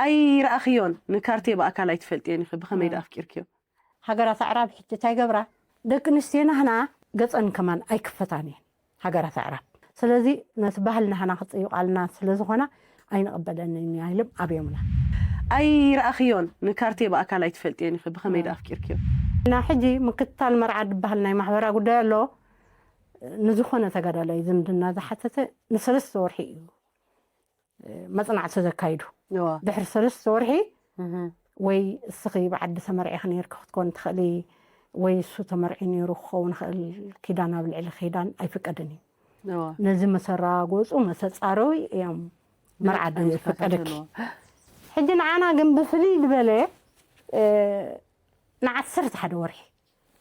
ኣይረኣኽዮን፣ ንካርቴ ብኣካል ኣይትፈልጥዮን ኢኺ፣ ብኸመይ ደኣ ኣፍቂርክዮ? ሃገራት ኣዕራብ ሕጂ እንታይ ገብራ? ደቂ ኣንስትዮ ናህና ገጸን ከማን ኣይክፈታን እየን ሃገራት ኣዕራብ። ስለዚ ነቲ ባህልና ሃና ክጽይቃልና ስለ ዝኾና ኣይንቕበለንን ኢና ኢሎም ኣብዮምና። ኣይረኣኽዮን፣ ንካርቴ ብኣካል ኣይትፈልጥዮን ኢኺ፣ ብኸመይ ደኣ ኣፍቂርክዮ? እና ሕጂ ምክትታል መርዓ ዝበሃል ናይ ማሕበራ ጉዳይ ኣሎ። ንዝኾነ ተጋዳላይ ዝምድና ዝሓተተ ንሰለስተ ወርሒ እዩ መጽናዕቲ ዘካይዱ። ድሕሪ ሰለስተ ወርሒ ወይ እስኺ ብዓዲ ተመርዒኺ ነይርኪ ክትኮን ትኽእሊ ወይ እሱ ተመርዒ ነይሩ ክኸውን ይኽእል፣ ኪዳን ኣብ ልዕሊ ኪዳን ኣይፍቀድን እዩ። ነዚ መሰራጎፁ መሰፃረዊ እዮም መርዓ ዝፍቀደኪ። ሕጂ ንዓና ግን ብፍልይ ዝበለ ንዓሰርተ ሓደ ወርሒ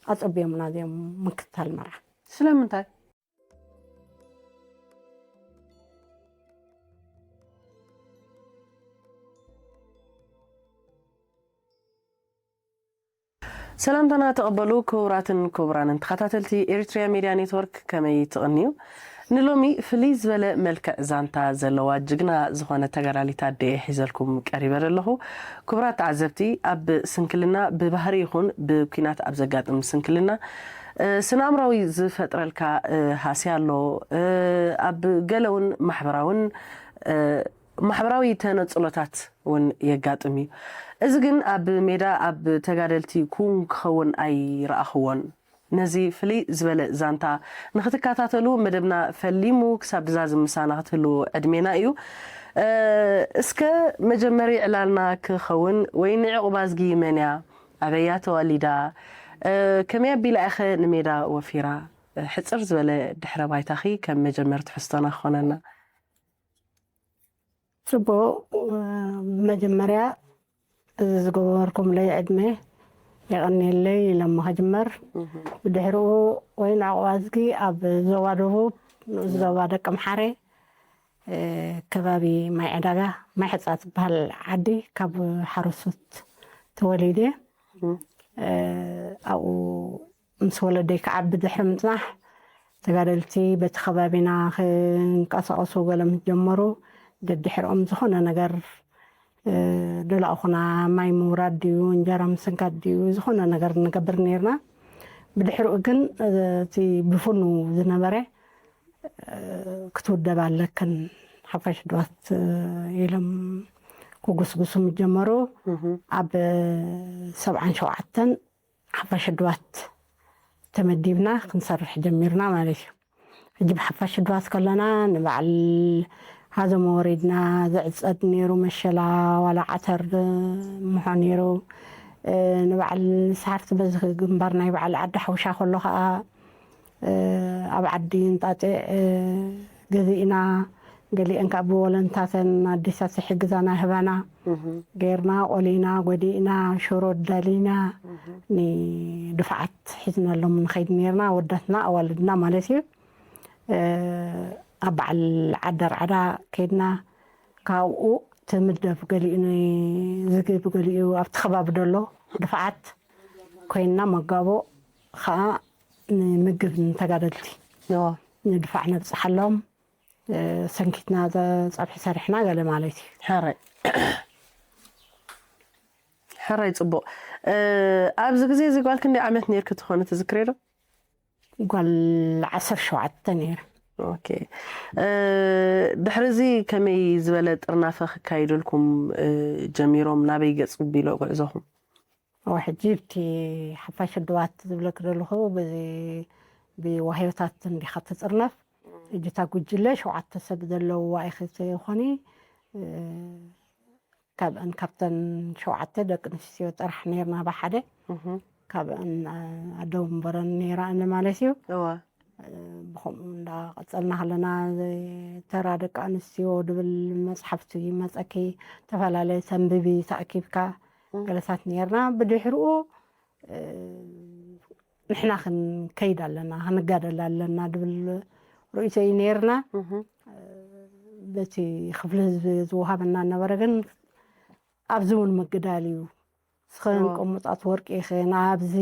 ኣፀብዮምና እዚኦም ምክትታል መርዓ። ስለምንታይ? ሰላምታና ተቐበሉ ክቡራትን ክቡራንን ተኸታተልቲ ኤሪትሪያ ሜድያ ኔትወርክ፣ ከመይ ትቕንዩ? ንሎሚ ፍልይ ዝበለ መልክዕ ዛንታ ዘለዋ ጅግና ዝኾነ ተጋዳሊት ኣደ እየ ሒዘልኩም ቀሪበ ዘለኹ። ክቡራት ተዓዘብቲ፣ ኣብ ስንክልና ብባህሪ ይኹን ብኲናት ኣብ ዘጋጥም ስንክልና ስነ ኣእምራዊ ዝፈጥረልካ ሃስያ ኣሎ። ኣብ ገለ እውን ማሕበራውን ማሕበራዊ ተነፅሎታት እውን የጋጥም እዩ። እዚ ግን ኣብ ሜዳ ኣብ ተጋደልቲ ክውን ክኸውን ኣይረኣኽዎን። ነዚ ፍልይ ዝበለ ዛንታ ንክትከታተሉ መደብና ፈሊሙ ክሳብ ድዛዝም ምሳና ክትህልዉ ዕድሜና እዩ። እስከ መጀመሪ ዕላልና ክኸውን ወይ ንዕቑባዝጊ መን እያ? ኣበያ ተወሊዳ? ከመይ ኣቢላ ኢኸ ንሜዳ ወፊራ? ሕፅር ዝበለ ድሕረ ባይታኺ ከም መጀመሪ ትሕዝቶና ክኾነና። ጽቡቕ። ብመጀመርያ እዚ ዝገበርኩምለይ ዕድመ የቐንየለይ ኢለሞ ከጅመር። ብድሕሪኡ ወይን ዕቑባዝጊ ኣብ ዞባ ደቡብ ንኡስ ዞባ ደቂ ኣምሓረ ከባቢ ማይ ዕዳጋ ማይ ሕፃ ትበሃል ዓዲ ካብ ሓረስቶት ተወሊደ። ኣብኡ ምስ ወለደይ ክዓቢ ድሕሪ ምፅናሕ ተጋደልቲ በቲ ከባቢና ክንቀሳቐሱ ገለ ምስ ጀመሩ ደድሕሪኦም ዝኾነ ነገር ደላእኹና ማይ ምውራድ ድዩ እንጀራ ምስንካት ድዩ ዝኾነ ነገር ንገብር ነርና። ብድሕሪኡ ግን እቲ ብፍኑ ዝነበረ ክትውደብ ኣለክን ሓፋሽ ድዋት ኢሎም ክጉስጉሱ ምስ ጀመሩ ኣብ ሰብዓን ሸውዓተን ሓፋሽ ድዋት ተመዲብና ክንሰርሕ ጀሚርና ማለት እዩ። ሕጂ ብሓፋሽ ድዋት ከለና ንበዓል ሃዘሞ ወሪድና ዝዕፀድ ነይሩ መሸላ ዋላ ዓተር ምሖ ነይሩ። ንበዓል ሳሕርቲ በዚ ግንባር ናይ በዓል ዓዲ ሓውሻ ከሎ ከዓ ኣብ ዓዲ እንጣጢዕ ገዚእና ገሊአን ካብ ብወለንታተን ኣዴታት ይሕግዛና ይህባና ገይርና ቆሊና ጎዲእና ሽሮ ኣዳሊና ንድፋዓት ሒዝናሎም ንኸይድ ነርና ወዳትና ኣዋልድና ማለት እዩ። ኣብ በዓል ዓዲ ኣርዓዳ ከይድና ካብኡ ትምደብ ገሊኡ ዝግብ ገሊኡ ኣብቲ ከባቢ ደሎ ድፋዓት ኮይንና መጋቦ ከዓ ንምግብ ንተጋደልቲ ንድፋዕ ነብፅሓሎም። ሰንኪትና ፀብሒ ሰሪሕና ገለ ማለት እዩ። ሕራይ ሕራይ ፅቡቕ። ኣብዚ ግዜ እዚ ጓል ክንደይ ዓመት ነርኪ ትኾኒ ትዝክሪ ዶ? ጓል ዓሰርተ ሸውዓተ ነይረ። ድሕሪ እዚ ከመይ ዝበለ ጥርናፈ ክካይደልኩም ጀሚሮም? ናበይ ገፅ ቢሎ ጉዕዞኹም? ሕጂ እቲ ሓፋሽ ድዋት ዝብለክ ዘለኹ ብዋህዮታት እንዲኻ ትፅርነፍ። ሕጂ እታ ጉጅለ ሸውዓተ ሰብ ዘለውዋ ኢኺ ትኾኒ። ካብአን ካብተን ሸውዓተ ደቂ ኣንስትዮ ጥራሕ ነርና ብሓደ ካብአን ኣደው እምበረን ነይራ እነ ማለት እዩ። ብኸምኡ እንዳቐፀልና ከለና ተራ ደቂ ኣንስትዮ ድብል መፅሓፍቲ መፀኪ ተፈላለየ ተንብቢ ተኣኪብካ ገለታት ነርና። ብድሕሪኡ ንሕና ክንከይድ ኣለና ክንጋደል ኣለና ድብል ርእይቶ እዩ ነርና። በቲ ክፍሊ ህዝቢ ዝወሃበና ነበረ ግን ኣብዚ እውን ምግዳል እዩ። ስኸን ቅሙጣት ወርቂ ኢኸ ንኣብዚ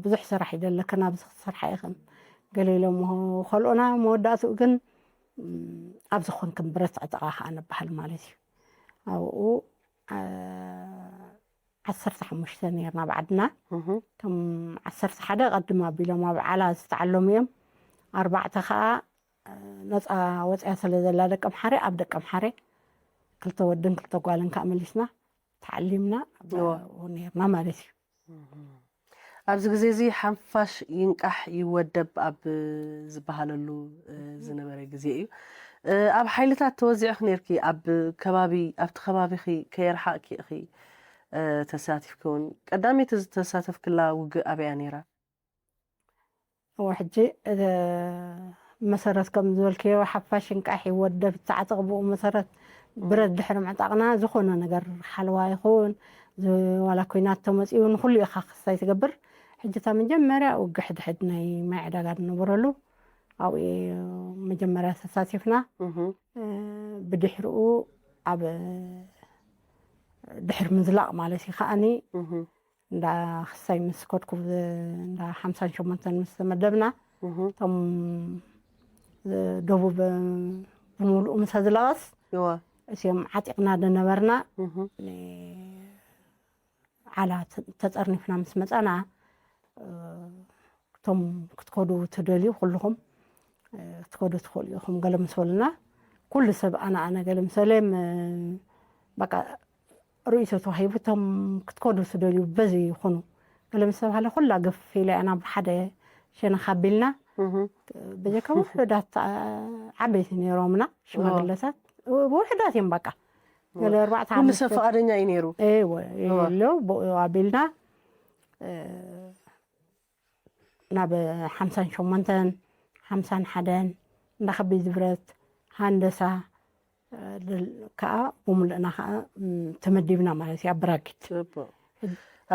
ብዙሕ ስራሕ ይደለክን ኣብዚ ክትሰርሓ ኢኽን ገለ ኢሎም ከልኦና። መወዳእትኡ ግን ኣብዚ ኮንክን ብረት ዕጠቓ ከዓ ንበሃል ማለት እዩ። ኣብኡ ዓሰርተ ሓሙሽተ ነርና ብዓድና። እቶም ዓሰርተ ሓደ ቀድም ኣቢሎም ኣብ ዓላ ዝተዓለሙ እዮም። ኣርባዕተ ከዓ ነፃ ወፅያ ስለ ዘላ ደቀምሓረ፣ ኣብ ደቀምሓረ ክልተ ወድን ክልተ ጓልን ከዓ መሊስና ተዓሊምና ነርና ማለት እዩ። ኣብዚ ግዜ እዚ ሓንፋሽ ይንቃሕ ይወደብ ኣብ ዝበሃለሉ ዝነበረ ግዜ እዩ። ኣብ ሓይልታት ተወዚዕኺ ነርኪ? ኣብ ከባቢ ኣብቲ ከባቢኺ ከየርሓቕኪ ኢኺ ተሳቲፍኪ እውን? ቀዳመይቲ ዝተሳተፍክላ ውግእ ኣበያ ነይራ? እወ ሕጂ መሰረት ከም ዝበልክዮ ሓፋሽ ይንቃሕ ይወደብ ተዓጠቕ ብኡ መሰረት ብረት ድሕሪ ምዕጣቕና ዝኾነ ነገር ሓለዋ ይኹን ዋላ ኩናት ተመፂኡ ንኩሉ ኢኻ ክስታይ ትገብር። ሕጂ እታ መጀመርያ ውግእ ሕድሕድ ናይ ማይ ዕዳጋ ዝነበረሉ ኣብኡ መጀመርያ ተሳቲፍና። ብድሕሪኡ ኣብ ድሕሪ ምዝላቕ ማለት እዩ ከዓኒ እንዳ ክሳይ ምስ ከድኩ እንዳ ሓምሳን ሸሞንተን ምስ ተመደብና እቶም ደቡብ ብምሉኡ ምስ ኣዝለቐስ እቲኦም ዓጢቕና ዝነበርና ዓላ ተፀርኒፍና ምስ መፃና እቶም ክትከዱ ትደልዩ ኩልኹም ክትከዱ ትኽእሉ ኢኹም ገለ ምስ በሉና ኩሉ ሰብ ኣነ ኣነ ገለ ምስ በለ በቃ ርእይቶ ተዋሂቡ እቶም ክትከዱ ትደልዩ በዚ ይኹኑ ገለ ምስ ተባሃለ ኩላ ገፍ ኢለ ናብ ሓደ ሸነኽ ኣቢልና በጀካ ውሕዳት ዓበይቲ ነይሮምና ሽማግለታት ውሕዳት እዮም በቃ ገለ ኣርባዕተ ኩሉ ሰብ ፍቓደኛ እዩ ነይሩ ኣሎ ብኡ ኣቢልና ናብ ሓምሳን ሸሞንተን ሓምሳን ሓደን እንዳ ከቢድ ዝብረት ሃንደሳ ከዓ ብምሉእና ከዓ ተመዲብና ማለት እዩ ኣብ ብራኪት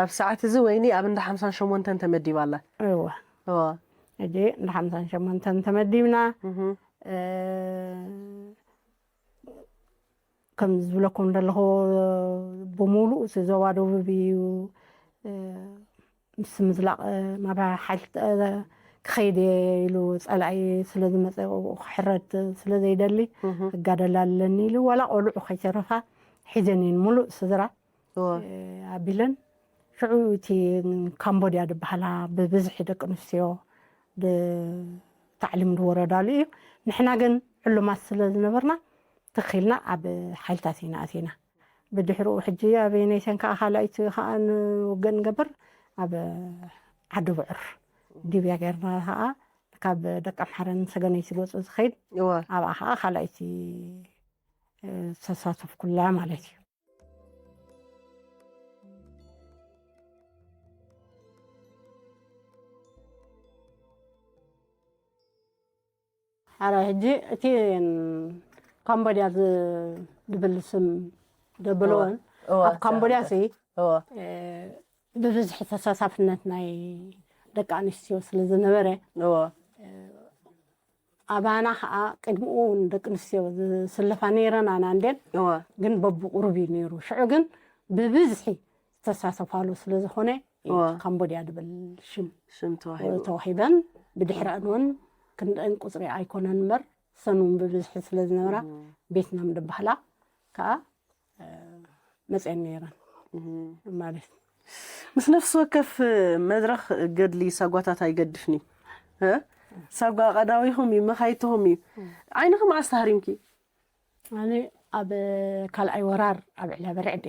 ኣብ ሰዓት እዚ ወይኒ ኣብ እንዳ ሓምሳን ሸሞንተን ተመዲባ ኣላ እወ ሕጂ እንዳ ሓምሳን ሸሞንተን ተመዲብና ከም ዝብለኩም ዘለኹ ብምሉእ እቲ ዞባ ደቡብ እዩ ምስ ምዝላቕ ናብ ሓይሊ ክኸይድ እየ ኢሉ ፀላኢ ስለ ዝመፀ ክሕረድ ስለ ዘይደሊ እጋደል ኣለኒ ኢሉ ዋላ ቆልዑ ከይተረፋ ሒዘን እየን ሙሉእ ስድራ ኣቢለን ሽዑ እቲ ካምቦድያ ዝበሃላ ብብዝሒ ደቂ ኣንስትዮ ታዕሊም ዝወረዳሉ እዩ ንሕና ግን ዕሉማት ስለ ዝነበርና ትኺልና ኣብ ሓይልታት ኢና ኣቲና ብድሕሪኡ ሕጂ ኣበየነይተን ከዓ ካልኣይቲ ከዓ ንውግእ ንገብር ኣብ ዓዲ ብዑር ዲብያ ገርና ከዓ ካብ ደቂ ኣምሓረን ሰገነይቲ ገፁ ዝኸይድ ኣብኣ ከዓ ካልኣይቲ ዝተሳተፍኩላ ማለት እዩ ሓራይ ሕጂ እቲ ካምቦድያ ዝብል ስም ዘብለወን ኣብ ካምቦድያ ሲ ብብዝሒ ተሳታፍነት ናይ ደቂ ኣንስትዮ ስለ ዝነበረ ኣባና ከዓ ቅድሚኡ እውን ደቂ ኣንስትዮ ዝስለፋ ነይረን ኣና እንዴን ግን በብቁሩብ እዩ ነይሩ ሽዑ ግን ብብዝሒ ዝተሳተፋሉ ስለ ዝኾነ ካምቦድያ ዝብል ሽም ሽም ተዋሂቡ ተዋሂበን ብድሕረአን እውን ክንደአን ቁፅሪ ኣይኮነን እምበር ሰን እውን ብብዝሒ ስለ ዝነበራ ቤትና ምድባህላ ከዓ መፅአን ነይረን ማለት ምስ ነፍሲ ወከፍ መድረኽ ገድሊ ሳጓታት ኣይገድፍን እዩ ሳጓ ቀዳዊኹም እዩ መኻይትኹም እዩ ዓይንኺ መዓስ ተሃሪምኪ ኣነ ኣብ ካልኣይ ወራር ኣብ ዕላ በርዕድ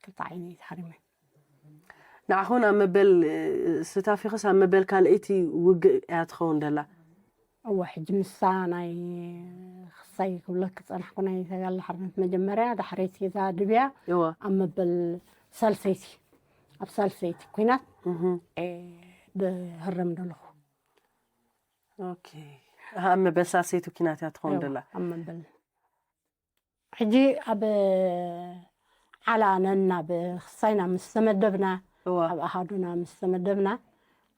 ክልተ ዓይኒ ተሃሪመ ንዓኹን ኣብ መበል ስታፊኽስ ኣብ መበል ካልኣይቲ ውግእ እያ ትኸውን ደላ እወ ሕጂ ንሳ ናይ ክሳይ ክብለኪ ዝፀናሕኩ ናይ ተጋድሎ ሓርነት መጀመርያ ዳሕረይቲ እዛ ድብያ እወ ኣብ መበል ሳልሰይቲ ኣብ ሳልሰይቲ ኩናት እም። እየ ዝህረም ዘለኹ ኦኬ ኣሃ፣ ኣብ መበል ሳልሰይቲ ኩናት እያ ትኸውን እወ ደላ ኣብ መበል ሕጂ ኣብ ዓላ ነናብ ክሳይና ምስ ተመደብና እዋ ኣብ ኣሃዱና ምስ ተመደብና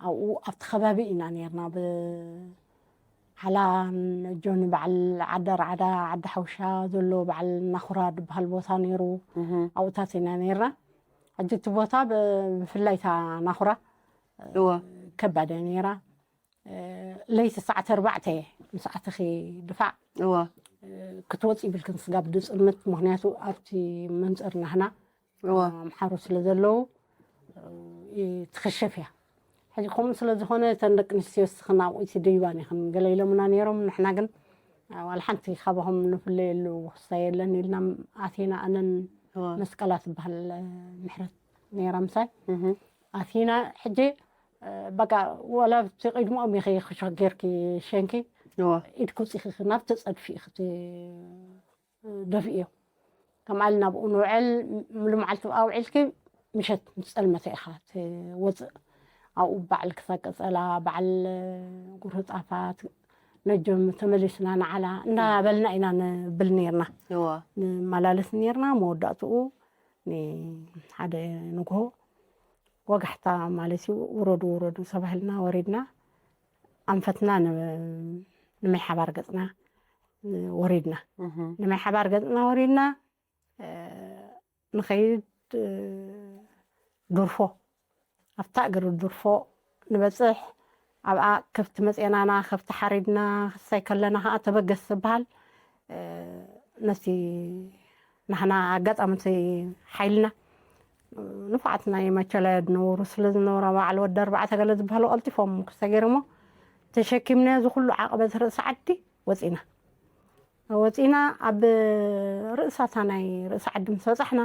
ኣብኡ ኣብቲ ከባቢ ኢና ነርና ብዓላ ነጆኒ በዓል ዓዲ ኣርዓዳ ዓዲ ሓውሻ ዘሎ በዓል ናኹራ ዝበሃል ቦታ ነይሩ ኣብኡታት ኢና ነርና ሕጂ እቲ ቦታ ብፍላይ እታ ናኹራ እዋ ከባድ እያ ነይራ ለይቲ ሰዓት ኣርባዕተ ምስ ኣተኺ ድፋዕ እዋ ክትወፂ ይብልክን ስጋብ ድፅልምት ምክንያቱ ኣብቲ መንፅር ናህና እዋ። ኣምሓሩ ስለ ዘለዉ ትኽሸፍ እያ። ሕጂ ከምኡ ስለ ዝኾነ እተን ደቂ ኣንስትዮ እስኽን ኣብኡ እቲ ደይባን ኢኽን ገለ ኢሎምና ነይሮም። ንሕና ግን ዋላ ሓንቲ ካባኹም ንፍለየሉ ክስታይ የለን ኢልና ኣቲና። ኣነን እዋ። መስቀላ ትበሃል ምሕረት ነይራ ምሳይ እህ። ኣቲና። ሕጂ በቃ ወላ ኣብቲ ቅድሚኦም ኢኺ ክሾክ ጌርኪ ሸንኪ እዋ። ኢድኪ ውፂኺ ናብ ተፀድፊ ኢኺ ደፊእዮ። ከምኣል ናብኡ ንውዕል ምሉ መዓልቲ ኣብኣ ውዒልኪ ምሸት ምስ ፀልመተ ኢኻ ትወፅእ። ኣብኡ በዓል ክሳቀፀላ በዓል ጉርህጣፋት ነጆም ተመሊስና ንዓላ እንዳበልና ኢና ንብል ነርና እዋ። ንመላለስ ነርና። መወዳእትኡ ሓደ ንግሆ ወጋሕታ ማለት እዩ። ውረዱ ውረዱ ተባሂልና ወሪድና። ኣንፈትና ን- ንማይ ሓባር ገፅና ወሪድና። እህ። ንማይ ሓባር ገፅና ወሪድና። ንኸይድ ድርፎ ኣብታ እግሪ ድርፎ ንበፅሕ። ኣብኣ ከብቲ መፅኤናና ከብቲ ሓሪድና ክሳይ ከለና ከዓ ተበገስ ዝበሃል ነቲ ናህና ኣጋጣሚ እቲ ሓይልና ንፉዓት ናይ መቸለያ ዝነበሩ ስለ ዝነበሩ በዓል ወዲ ኣርባዕተ ገለ ዝበሃሉ ቀልጢፎም ክሰገርሞ ተሸኪምና እዚ ኩሉ ዓቐበት ርእሲ ዓዲ ወፂና ወፂና ኣብ ርእሳታ ናይ ርእሲ ዓዲ ምስ በፃሕና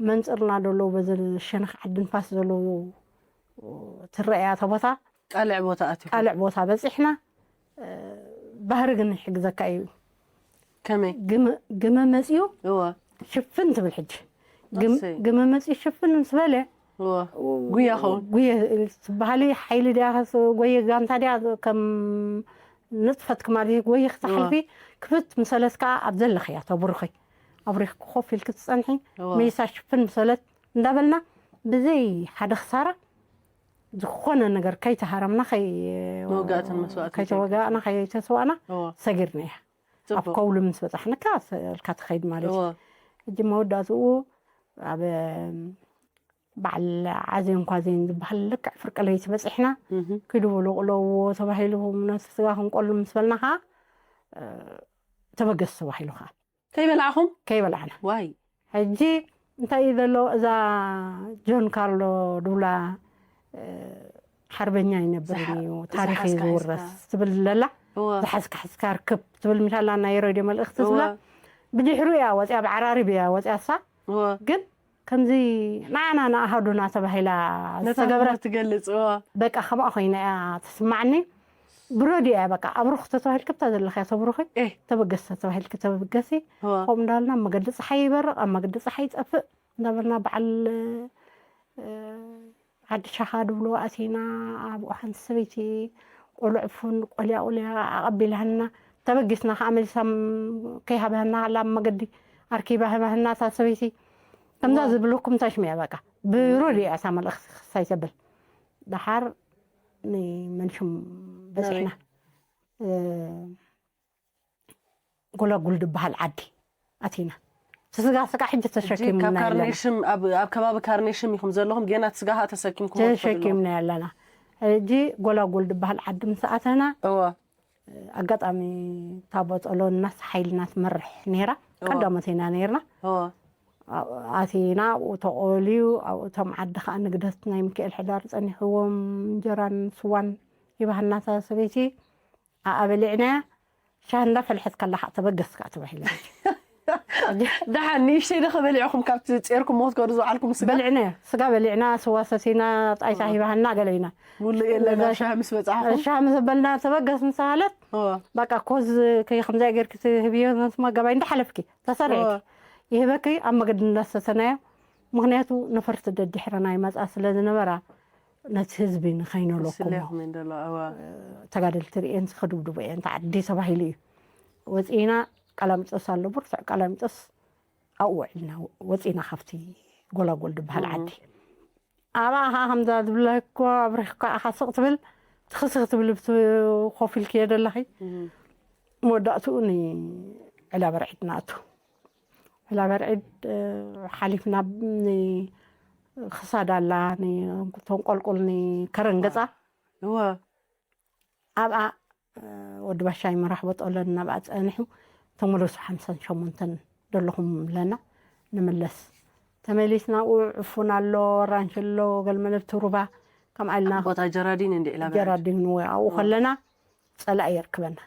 መንፅርና ደለዉ በዚ ሸነኽ ዓዲ ንፋስ ዘለዉ ትረእያ እታ ቦታ ቃልዕ ቦታ ኣትዩ ቃልዕ ቦታ በፂሕና። ባህሪ ግን ይሕግዘካ እዩ። ከመይ ግመ መፅዩ እወ ሽፍን ትብል ሕጂ እሰይ። ግመ መፅዩ ሽፍን ምስ በለ እወ ጉያ ኸውን ጉየ ትበሃሊ ሓይሊ ድያ ከስ ጎየ ጋንታ ድያ ከም ንጥፈት ክማል ጎየ ክትሓልፊ ክፍት ምሰለስ ከዓ ኣብ ዘለኽያ ተብርኺ ኣብሪኽ ኮፍ ኢልክ ትፀንሒ እወ። መይሳ ሽፍን ምሰለት እንዳበልና ብዘይ ሓደ ክሳራ ዝኾነ ነገር ከይተሃረምና ከይ- መውጋእትን መስዋእትን ከይተወጋእና ከይተስዋእና እወ ሰጊርና እያ ኣብ ፅቡቅ ከውሊ ምስ በፃሕንካ ሰልካ ትኸይድ ማለት እዩ እወ ሕጂ መወዳእትኡ ኣብ በዓል ዓዜን ኳዜን ዝበሃል ልክዕ ፍርቂ ለይቲ በፂሕና እህ። ኪዱ በሉ ቅለውዎ ተባሂሉ ነቲ ስጋ ክንቆሉ ምስ በልና ከዓ ተበገስ ተባሂሉ ከዓ ከይበላዕኹም ከይበላዕና ዋይ ሕጂ እንታይ እዩ ዘሎ እዛ ጆን ካርሎ ዱላ ሓርበኛ ይነብር እዩ ታሪኽ እዩ ዝውረስ ትብል ለላ እወ ዝሓዝካ ሓዝካ ርክብ ትብል ሚሻላ ናይ ሬድዮ መልእኽቲ እወ ዝብላ ብድሕሩ እያ ወፅያ ብዓራሪብ እያ ወፅያ እሳ እወ ግን ከምዚ ንዓና ንኣሃዱና ተባሂላ ነታ ዝተገብረ ትገልፅ እወ በቃ ከምኣ ኮይና እያ ትስማዕኒ ብረድዮ እያ በቃ ኣብሩኽ ተተባሂልኪ ብታ ዘለኽያ ተብሩኺ ኤህ ተበገስ ተተባሂልኪ ተበገሲ እወ ከምኡ እንዳበልና ኣብ መገዲ ፀሓይ ይበርቕ ኣብ መገዲ ፀሓይ ይጠፍእ እንዳበልና በዓል ዓዲ ሻኻ ድብሎ ኣቲና ኣብኡ ሓንቲ ሰበይቲ ቆልዑ ፉን ቆልያ ቆልያ ኣቐቢላና ተበጊስና ከዓ መሊሳ ከይሃበና ላ መገዲ ኣርኪባ ሃባህና እታ ሰበይቲ ከምዛ ዝብለኩም እንታይ ሽሚያ በቃ ብሮድ እያ እታ መልእኽቲ ክሳይ ተብል ደሓር ንመንሽም በፂሕና ጎላጉል ዝበሃል ዓዲ ኣቲና እቲ ስጋ ስጋ ሕጂ ተሸኪምና የለና ካርኔሽም ኣብ ከባቢ ካርኔሽም ኢኹም ዘለኹም ጌና እቲ ስጋ ከዓ ተሰኪምኩም ተሸኪምና የለና ሕጂ ጎላጉል ዝበሃል ዓዲ ምስ ኣተና እወ ኣጋጣሚ እታ ቦጦሎን እናስ ሓይልና ትመርሕ ነይራ ቀዳሞት ኢና ነይርና እወ ኣቲና ኣብኡ ተቆልዩ ኣብኡ እቶም ዓዲ ከዓ ንግደት ናይ ሚካኤል ሕዳር ፀኒሕዎም እንጀራን ስዋን ይባህና እታ ሰበይቲ ኣኣ በሊዕናያ ሻሂ እንዳፈለሐት ከላ ከዓ ተበገስ ከዓ ተባሂላ ደሓን ንእሽተይ ዶ ከበሊዕኹም ካብቲ ጼርኩም ሞት ከዱ ዝዓልኩም ስጋ በሊዕና ስጋ በሊዕና ስዋ ሰቲና ጣይታ ሂባሃና ገለ ኢና ሙሉእ የለና ሻሂ ምስ በፃሕኹም ሻሂ ምስ በልና ተበገስ ምስ በሃለት እወ በቃ ኮዝ ከይ ከምዚኣ ጌርኪ ትህብዮ ነቲ መጋባይ እንዳሓለፍኪ ተሰሪዕኪ እወ ይህበኪ ኣብ መገዲ እንዳሰተናዮ ምክንያቱ ነፈርቲ ደድሕረና ይመፃ ስለ ዝነበራ ነቲ ህዝቢ ንኸይነለኩም ስሌኹም እንደሎ እወ ተጋደልቲ ርእየን ከድብድቡ እየን ተዓዲ ተባሂሉ እዩ ወፂእና ቀላሚጦስ ኣሎ ብርቱዕ ቀላሚጦስ ኣብኡ ውዕልና ወፂእና ካብቲ ጎላጎል ዝበሃል ዓዲ ኣብኣ ከዓ ከምዛ ዝብለኮ ኣብሪኽካ ኢኻ ስቕ ትብል ትኽስኽ ትብል ብቲ ኮፍ ኢልክዮ ዘለኺ መወዳእትኡ ንዕላ በርዒድ ንኣቱ ዕላ በርዒድ ሓሊፍና ክሳድ ኣላ ተንቆልቁል ንከረን ገፃ እወ ኣብኣ ወዲ ባሻይ መራሕቦ ጠሎን ናብኣ ፀኒሑ ተመለሱ ሓምሳን ሸሞንተን ዘለኹም ለና ንምለስ ተመሊስና ኣብኡ ዕፉን ኣሎ፣ ኣራንሺ ኣሎ፣ ገልመለብቲ ሩባ ከምኣ ኢልና ቦታ ጀራዲን እንዲ ዒላ በረድ ጀራዲን ወይ ኣብኡ ከለና ጸላኢ የርክበና።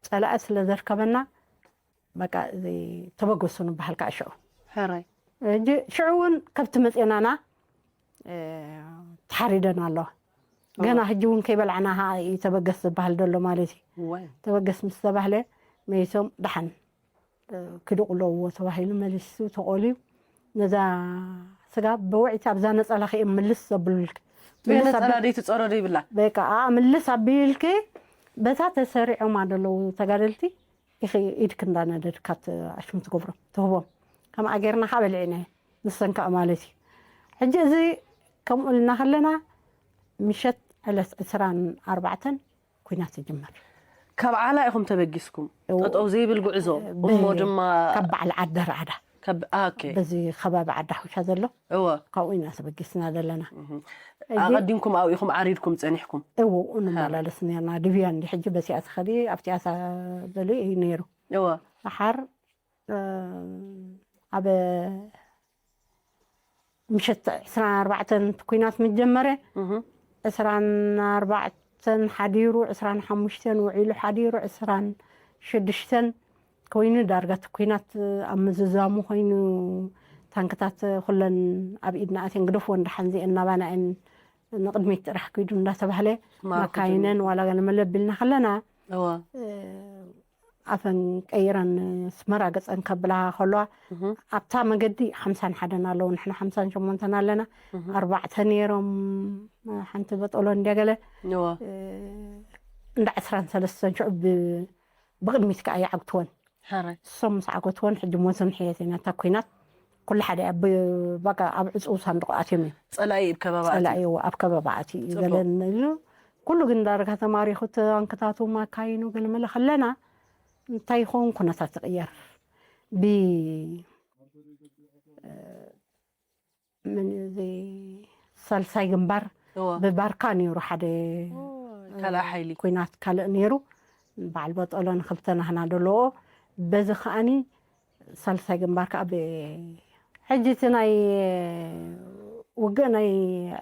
ጸላኢ ስለ ዘርከበና በቃ እዚ ተበገሱ ንበሃል ከዓ ሽዑ ሕራይ ሕጂ ሽዑ እውን ከብቲ መፅኤናና እ፣ ተሓሪደን ኣለዋ። ገና ሕጂ እውን ከይበላዕና ከዓ እዩ ተበገስ ዝበሃል ዘሎ ማለት እዩ። ወይ ተበገስ ምስ ተባህለ መይሶም ደሓን እ፣ ክድቑለዎ ተባሂሉ መሊሱ ተቆልዩ ነዛ ስጋ ብውዕይቲ ኣብዛ ነፀላ ከእም ምልስ ዘብሉልክ ምልስ ነፀላ ደይ ትፀሮ ደይብላ በቃ ኣኣ ምልስ ኣቢልኪ በታ ተሰሪዖም ኣለዉ ተጋደልቲ ኢኺ ኢድክ እንዳነደድካ ኣሽሙ ትገብሮም ትህቦም። ከምኣ ጌርና ከዓ በሊዕናዮ ንሰን ከዓ ማለት እዩ። ሕጂ እዚ ከምኡ ኢልና ከለና ምሸት ዕለት ዕስራን ኣርባዕተን ኩናት ይጅመር። ካብ ዓላ ኢኹም ተበጊስኩም እው። ጠጠው ዘይብል ጉዕዞ ብ- እሞ ድማ ካብ በዓል ዓዲ ርዓዳ ካብ ኦኬ በዚ ከባቢ ዓዲ ሓውሻ ዘሎ እወ ካብኡ ኢና ተበጊስና ዘለና። ኣቐዲምኩም ኣብኡ ኢኹም ዓሪድኩም ፀኒሕኩም እው እንመላለስ ነርና ድብያ እንዲ ሕጂ በቲኣ ትኸዲ ኣብቲኣ በሉ እዩ ነይሩ። እወ ደሓር ኣብ ምሸት ዕስራን ኣርባዕተን ኩናት ምጀመረ ዕስራን ኣርባዕተን ሓዲሩ ዕስራን ሓሙሽተን ውዒሉ ሓዲሩ ዕስራን ሽዱሽተን ኮይኑ ዳርጋ እቲ ኩናት ኣብ ምዝዛሙ ኮይኑ ታንክታት ኩለን ኣብ ኢድና ኣትየን ግደፍወን ደሓን ዚአን ናባና እየን ንቕድሚት ጥራሕ ኪዱ እንዳተባህለ ማርኩ መካይነን ዋላ ገለ መለቢልና ከለና እወ ኣፈን ቀይረን ስመራ ገፀን ከብላ ከለዋ ኣብታ መገዲ ሓምሳን ሓደን ኣለዉ ንሕና ሓምሳን ሸሞንተን ኣለና ኣርባዕተ ነይሮም ሓንቲ በጠሎ እንዲያ ገለ እወ እንዳ ዕስራን ሰለስተን ሽዑ ብ- ብቕድሚት ከዓ ይዓግትወን ሕራይ እሶም ምስ ዓገትወን ሕጂ ሞትን ሕየት ኢና እታ ኩናት ኩሉ ሓደ ኣብ በቃ ኣብ ዕፁው ሳንዱቕ ኣትዮም እዮም ፀላኢ ኣብ ከባቢ ኣትዩ። ፀላኢ ኣብ ከባቢ ኣትዩ እዩ ፅቡቅ። ገለን ኢሉ ኩሉ ግን ዳርጋ ተማሪኹ ታንክታቱ ማካይኑ ገለመለ ከለና እንታይ ይኸውን ኩነታት ይቕየር ብ ምን እዚ ሳልሳይ ግንባር እወ ብባርካ ነይሩ ሓደ ካልኣ ሓይሊ ኩናት ካልእ ነይሩ በዓል በጠሎ ንክልተ ናህና ደለዎ በዚ ከዓኒ ሳልሳይ ግንባር ከዓ ብ- ሕጂ እቲ ናይ ውግእ ናይ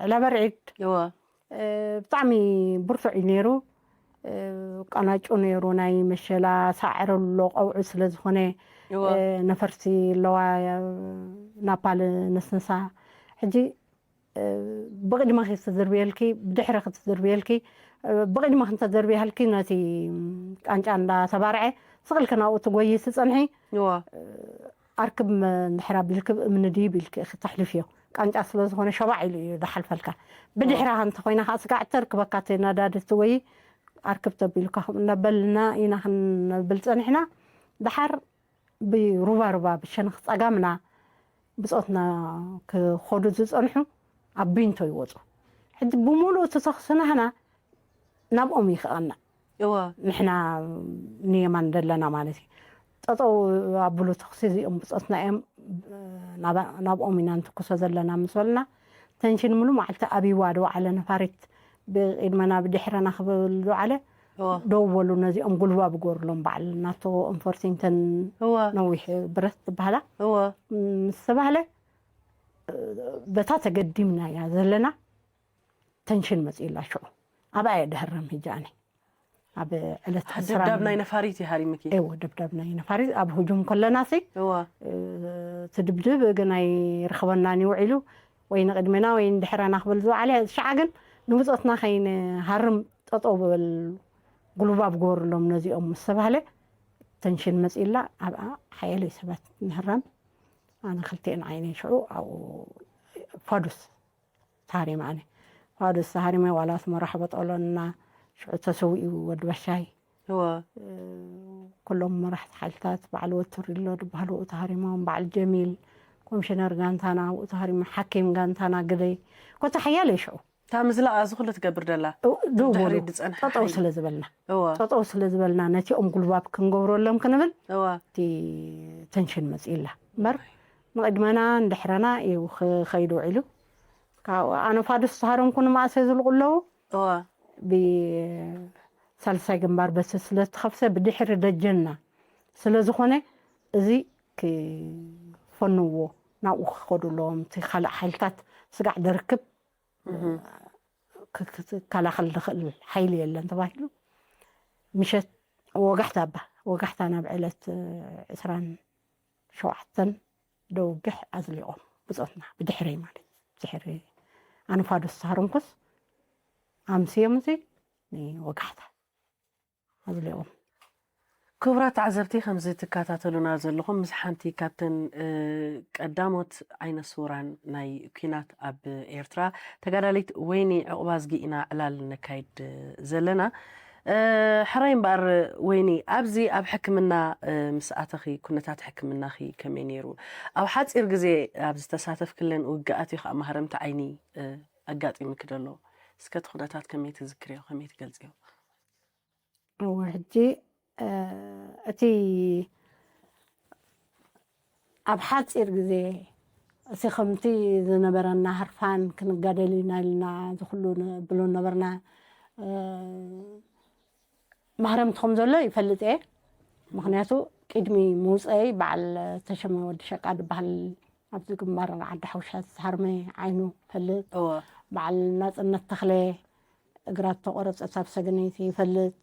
ዕላበርዒድ እወ እ፣ ብጣዕሚ ብርቱዕ እዩ ነይሩ እ፣ ቃናጩ ነይሩ ናይ መሸላ ሳዕሪ ኣሎ ቀውዒ ስለ ዝኾነ እወ እ፣ ነፈርቲ ኣለዋ እ፣ ናፓል ነስንሳ ሕጂ እ፣ ብቕድመ ክትዝርብየልኪ ብድሕረ ክትዝርብየልኪ እ፣ ብቕድመ ክንተዘርብያልኪ ነቲ ቃንጫ እንዳተባርዐ ስቕልኪ ናብኡ ትጎይ ትፀንሒ እወ ኣርክብ እንድሕር ኣቢልኪ እምኒ ድዩ ቢልኪ ኢኺ ተሕልፍዮ ቃንጫ ስለ ዝኾነ ሸባዕ ኢሉ እዩ ዝሓልፈልካ ብድሕራ እንተኮይና ከዓ ስጋዕ ተርክበካ እቲ ነዳዲ እቲ ወይ ኣርክብ ተቢልካ ከምኡ እናበልና ኢና ክንብል ፀኒሕና ድሓር ብሩባ ሩባ ብሸነኽ ፀጋምና ብፆትና ክኸዱ ዝፀንሑ ኣብ ቢንቶ ይወፁ ሕጂ ብምሉእ እቲ ተኽሲ ናህና ናብኦም ይኽቐና እወ ንሕና ንየማን ዘለና ማለት እዩ ጠጠው ኣብሉ ተኽሲ እዚኦም ብፆትና እዮም ናብኦም ኢና ንትኩሶ ዘለና ምስ በልና ተንሽን ምሉ ማዕልቲ ኣብይዋ ዝወዓለ ነፋሪት ብቅድመና ብድሕረና ክብል ዝወዓለ እወ ደው በሉ ነዚኦም ጉልባብ ገሩሎም በዓል ናቶ እንፈርሲንተን እወ ነዊሕ ብረት ዝበሃላ እወ ምስ ተባህለ በታ ተገዲምና እያ ዘለና ተንሽን መፅእላ ሽዑ ኣብኣ እየ ድህረም ሂጂ ኣነ ኣብ ዕለት ዕስራ ደብዳብ ናይ ነፋሪት ይሃሪምኪ እወ ደብዳብ ናይ ነፋሪት ኣብ ህጁም ከለና ሲ እወ እቲ ድብድብ ግን ኣይርኽበናን ይውዒሉ ወይ ንቅድሜና ወይ ንድሕረና ክብል ዝወዓለ ሸዓ ግን ንብፆትና ከይንሃርም ጠጠው በል ጉልባብ ገበሩሎም ነዚኦም ምስ ተባህለ ተንሽን መፅእላ ኣብኣ ሓየለይ ሰባት ንህረም ኣነ ክልቲኤን ዓይነይ ሽዑ ኣብኡ ፋዱስ ተሃሪመ ኣነ ፋዱስ ተሃሪመ ዋላ ኣስመራ ሕበጠሎና ሽዑ ተሰዊኡ ወዲ በሻይ እወ ኩሎም መራሕቲ ሓይልታት በዓል ወትሪሎ ዝበሃሉ ተሃሪሞም በዓል ጀሚል ኮምሽነር ጋንታና ኣብኡ ተሃሪሙ ሓኪም ጋንታና ግደይ ኮታ ሓያለ ሽዑ እታ ምስላ እዚ ኩሉ ትገብር ደላ ደው በሉ ድሕሪት ዝጸንሐ ጠጠው ሓይሊ። ስለ ዝበልና እወ ጠጠው ስለ ዝበልና ነቲኦም ጉልባብ ክንገብረሎም ክንብል እወ እቲ ተንሽን መፅእላ እምበር ንቅድመና ንድሕረና እዩ ክኸይድ ውዒሉ ካብኡ ኣነ ፋዱስ ዝሃረምኩ ንመኣሰ ዝልቁ ኣለዉ እወ ብሳልሳይ ግንባር በቲ ስለተኸፍተ ብድሕሪ ደጀንና ስለ ዝኾነ እዚ ክፈንዎ ናብኡ ክኸዱ ኣለዎም። እቲ ካልእ ሓይልታት ስጋዕ ደርክብ ክ- ክከላኸል ዝኽእል ሓይሊ የለን ተባሂሉ። ምሸት ወጋሕታ፣ እባ ወጋሕታ ናብ ዕለት ዕስራን ሸውዓተን ደውግሕ ኣዝሊቖም ብጾትና፣ ብድሕረይ ማለት፣ ድሕሪ ኣንፋዶ ዝተሃረምኩስ ኣምስዮም እዚ ንወጋሕታ ኣዝሊቖም። ክቡራት ተዓዘብቲ፣ ከምዚ ትከታተሉና ዘለኹም፣ ምስ ሓንቲ ካብተን ቀዳሞት ዓይነ ስውራን ናይ ኲናት ኣብ ኤርትራ፣ ተጋዳሊት ወይኒ ዕቑባዝጊ ኢና ዕላል ነካይድ ዘለና። ሕራይ እምበኣር ወይኒ፣ ኣብዚ ኣብ ሕክምና ምስ ኣተኺ፣ ኩነታት ሕክምናኺ ከመይ ነይሩ? ኣብ ሓፂር ግዜ ኣብ ዝተሳተፍክለን ውግኣት እዩ ከዓ ማህረምቲ ዓይኒ ኣጋጢሙኪ ዘሎ። እስከ እቲ ኩነታት ከመይ ትዝክርዮ፣ ከመይ ትገልፅዮ? እወ፣ ሕጂ እቲ ኣብ ሓፂር ግዜ፣ እቲ ከምቲ ዝነበረና ህርፋን ክንጋደል ኢና ኢልና ዝኩሉ ንብሎ ነበርና። ማህረምቲ ከም ዘሎ ይፈልጥ እየ። ምክንያቱ ቅድሚ ምውፀይ በዓል ተሸመ ወዲ ሸቃ ዝበሃል ኣብዚ ግንባር ዓዲ ሓውሻ ዝተሃርመ ዓይኑ ፈልጥ፣ በዓል ናፅነት ተኽለ እግራ ዝተቆረፀት ኣብ ሰገነይቲ ይፈልጥ፣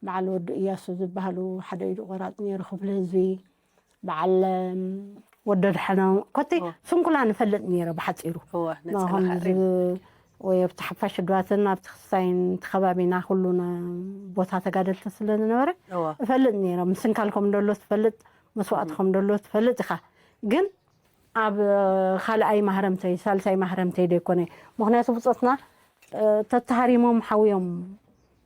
በዓል ወዲ እያሱ ዝበሃሉ ሓደ ኢዱ ቆራፅ ነይሩ ክፍሊ ህዝቢ፣ በዓል ወዲ ኣድሓኖም ኮቲ ስንኩላ ንፈልጥ ነይረ ብሓፂሩ። ወይ ኣብቲ ሓፋሽ ድባትን ኣብቲ ክስታይን እቲ ከባቢና ኩሉ ቦታ ተጋደልቲ ስለ ዝነበረ እፈልጥ ነይረ። ምስንካል ከም ደሎ ትፈልጥ፣ መስዋእቲ ከም ደሎ ትፈልጥ ኢኻ። ግን ኣብ ካልኣይ ማህረምተይ፣ ሳልሳይ ማህረምተይ ደይኮነ። ምክንያቱ ብጾትና ተተሃሪሞም ሓውዮም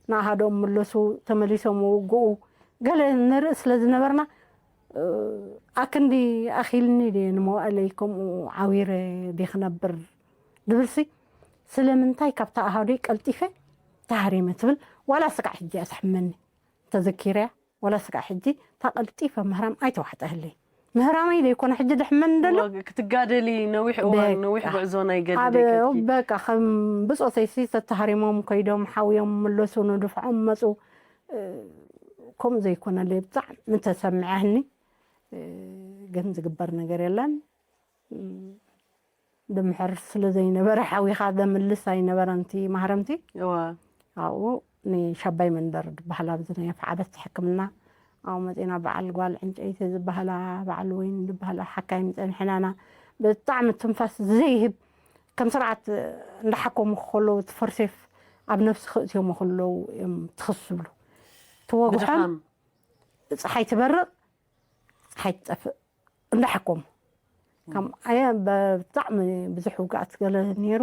ንኣሃዶም ምለሱ፣ ተመሊሶም ውግኡ ገለ ንርኢ ስለ ዝነበርና ኣክንዲ ኣኺልኒ ድየ ንመዋእለይ ከምኡ ዓዊረ ድየ ክነብር ድብልሲ ስለምንታይ ካብታ ኣሃዶይ ቀልጢፈ ተሃሪመ ትብል ዋላ ስጋዕ ሕጂ እያ ትሕመኒ። ተዘኪረያ ዋላ ስጋዕ ሕጂ እታ ቀልጢፈ ምህራም ኣይተዋሕጠህለይ። ምህራመይ ዘይኮነ ሕጂ ደሕመኒ ደሎ ክትጋደሊ ነዊሕ እዋን ነዊሕ ጉዕዞ ናይ ገድሊ በቃ ከም ብፆተይሲ ተተሃሪሞም ከይዶም ሓውዮም መለሱ ንድፍዖም መፁ። ከምኡ ዘይኮነለይ ብጣዕሚ ተሰሚዐህኒ። ግን ዝግበር ነገር የለን። ድምሕር ስለ ዘይነበረ ሓዊኻ ዘምልስ ኣይነበረን እቲ ማህረምቲ። ኣብኡ ንሻባይ መንበር ዝበሃል ኣብዚ ናይ ኣፍዓበት ሕክምና ኣብኡ መፂና በዓል ጓል ዕንጨይቲ ዝበሃላ በዓል ወይን ዝበሃላ ሓካይም ፀንሕናና ብጣዕሚ ትንፋስ ዘይህብ ከም ስርዓት እንዳሓከሙ ከለዉ እቲ ፈርሴፍ ኣብ ነፍሲ ክእትዮም ከለዉ እዮም ትኽስ ዝብሉ። ትወግሖም፣ ፀሓይ ትበርቕ፣ ፀሓይ ትጠፍእ እንዳሓከሙ ከም ኣየ ብጣዕሚ ብዙሕ ውግኣት ገለ ነይሩ።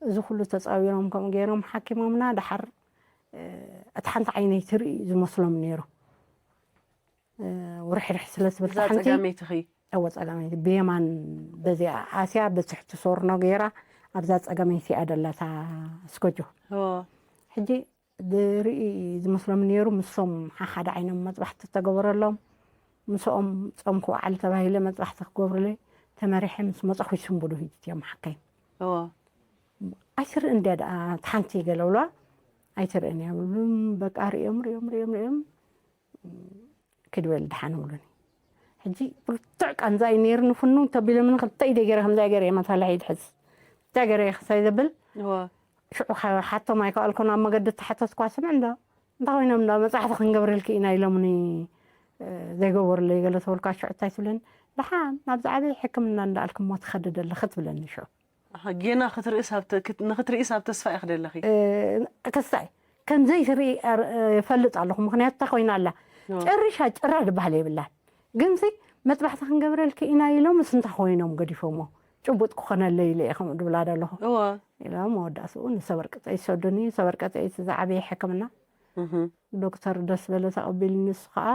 እዚ ኩሉ ተፃዊሮም ከምኡ ገይሮም ሓኪሞምና። ደሓር እቲ ሓንቲ ዓይነይ ትርኢ ዝመስሎም ነይሩ። ውርሕርሕ ስለ ትብል እዛ ሓንቲ ጸጋመይትኺ? እወ ጸጋመይቲ ብየማን በዚኣ ኣስያ ብትሕቲ ሶርኖ ገይራ ኣብዛ ጸጋመይቲ እያ ደላታ ስኮጆ። ሕጂ ዝርኢ ዝመስሎም ነይሩ። ምሶም ሓሓደ ዓይኖም መጥባሕቲ ተገበረሎም። ምስኦም ጾም ክውዓል ተባሂለ መጥባሕቲ ክገብሩለይ ተመሪሐ ምስ መጻኹ ይስንብዱ ሂጅት እዮም ሓካይም። እወ። ኣይትርእን ድያ ደኣ እቲ ሓንቲ ገለ ብለዋ። ኣይትርእን እያ ብሉም በቃ ርእዮም ርእዮም ርእዮም ርእዮም ክድበል ድሓን ብሉኒ። ሕጂ ብርቱዕ ቃንዛ እዩ ነይሩ ንፍኑ ተቢሎምኒ ክልተ ኢደ ገይረ ከምዛ ገይረ እየ መታልሒ ድሕዝ እንታይ ገይረ እየ ክሳይ ዘብል እወ። ሽዑ ሓቶም ኣይከኣልኩን ኣብ መገዲ ተሓተትኳ ስምዕ እንዶ እንታይ ኮይኖም እንዶ መፅሓፍቲ ክንገብረልኪ ኢና ኢሎምኒ ዘይገበሩለይ ገለ ተበልኳ ሽዑ እንታይ ትብለኒ ደሓን ናብዚ ዓብዪ ሕክምና እንዳኣልክሞ ትኸዲ ደለኺ ትብለኒ ሽዑ ጌና ክትርእስ ንክትርእስ ኣብ ተስፋ ኢኺ ደለኺ ክስታይ ከምዘይ ትርኢ ይፈልጥ ኣለኹ ምክንያቱ እንታይ ኮይና ኣላ ጭርሻ ጭራ ዝበሃል የብላን ግንሲ መጥባሕቲ ክንገብረልኪ ኢና ኢሎም ምስ እንታይ ኮይኖም ገዲፎሞ ጭቡጥ ክኾነለይ ኢለ እየ ከምኡ ድብላ ደለኹ ኢሎም መወዳእትኡ ንሰበር ቀፀይ ዝሰዱኒ ሰበር ቀፀይ እቲ ዝዓበየ ሕክምና ዶክተር ደስ በለ ተቐቢሉ ንሱ ከዓ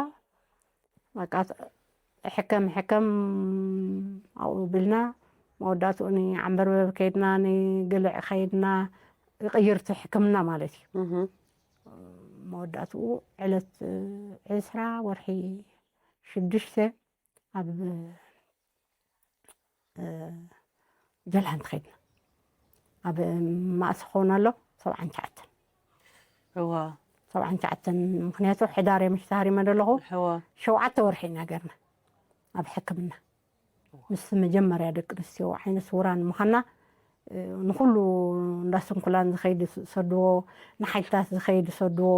በቃ ሕከም ሕከም ኣብኡ ቢልና መወዳእትኡ ንዓምበርበብ ከይድና ንግልዕ ከይድና ቅይርቲ ሕክምና ማለት እዩ መወዳእትኡ ዕለት ዕስራ ወርሒ ሽዱሽተ ኣብ ጀልሃን ትኸድና ኣብ ማእሲ ክኸውን ኣሎ ሰብዓን ትሽዓተን እዋ ሰብዓን ትሽዓተን ምክንያቱ ሕዳር እየ ምሽ ተሃሪመ ዘለኹ ሕዋ ሸውዓተ ወርሒ ኢና ገርና ኣብ ሕክምና ምስ መጀመርያ ደቂ ኣንስትዮ ዓይነ ስውራን ምዃና፣ እ፣ ንኹሉ እንዳ ስንኩላን ዝኸይድ ዝሰድዎ፣ ንሓይልታት ዝኸይድ ዝሰድዎ፣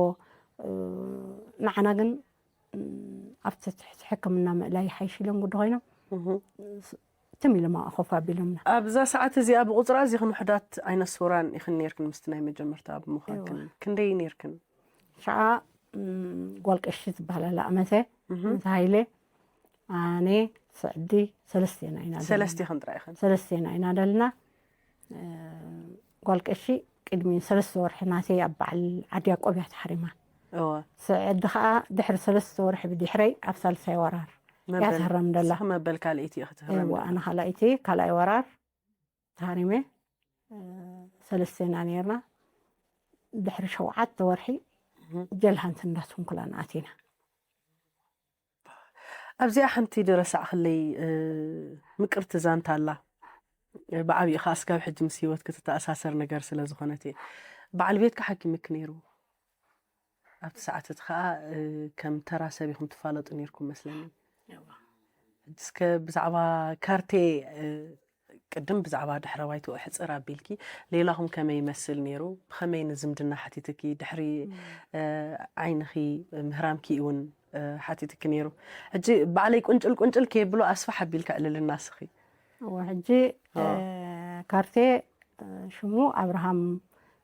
እ፣ ንዓና ግን፣ እ፣ ኣብቲ ትሕቲ ሕክምና ምእላይ ሓይሽ ኢሎም ጉዲ ኮይኖም፣ ስ-፣ ትም ኢሎም ኣኾፍ ኣቢሎምና። ኣብዛ ሰዓት እዚኣ ብቑጽራ እዚኽን ውሑዳት ዓይነ ስውራን ኢኽን ኔርክን ምስቲ ናይ መጀመርታ ብምዃንክን። እዋ። ክንደይ ኔርክን? ሸዓ፣ ም፣ ጓል ቀሺ ትበሃል ኣላ ኣመተ፣ እህ። ምስ ሃይለ፣ ኣነ፣ ስዕዲ፣ ሰለስቴና ኢና ደልና። ሰለስቴኽን ጥራይ ኢኽን? ሰለስቴና ኢና ደልና። እ፣ ጓል ቀሺ ቅድሚ ሰለስተ ወርሒ ናተይ ኣብ በዓል ዓዲ ያቆብ እያ ተሓሪማ። እወ። ስዕዲ ኸኣ ድሕሪ ሰለስተ ወርሒ ብድሕረይ ኣብ ሳልሳይ ወራር እያ መበል፣ ትህረም ደላ። ንስኺ መበል ካልኣይቲ ኢኺ ትህረሚ እወ፣ ደላ። ኣነ ካልኣይቲ፣ ካልኣይ ወራር ተሃሪመ፣ እ፣ ሰለስቴና ኔርና። ድሕሪ ሸውዓተ ወርሒ እህ። ጀልሃንት እንዳ ስንኩላን ኣቲና። ኣብዚኣ ሓንቲ ድረሳዕኽለይ፣ እ፣ ምቅርቲ ዛንታ ኣላ። እ፣ ብዓቢኡ ኸኣ ስጋብ ሕጂ ምስ ህይወት ክትተኣሳሰር ነገር ስለ ዝኾነት እየ። በዓል ቤትካ ሓኪምክ ነይሩ። ኣብቲ ሰዓት እቲ ኸኣ፣ እ፣ ከም ተራ ሰብ ኢኹም ትፋለጡ ነይርኩም መስለኒ። እዋ። እስከ ብዛዕባ ካርቴ፣ እ፣ ቅድም ብዛዕባ ድሕረ ባይትኡ ሕጽር ኣቢልኪ፣ ሌላኹም ከመይ ይመስል ነይሩ? ብኸመይ ንዝምድና ሓቲትኪ? ድሕሪ፣ እም። እ፣ ዓይንኺ ምህራምኪ እውን፣ እ፣ ሓቲትኪ ነይሩ። ሕጂ ባዕለይ ቁንጭል ቁንጭል ከየብሎ ኣስፋሕ ኣቢልካ ዕልልና እስኺ። እወ፣ ሕጂ፣ እወ። እ፣ ካርቴ፣ እ፣ ሽሙ ኣብርሃም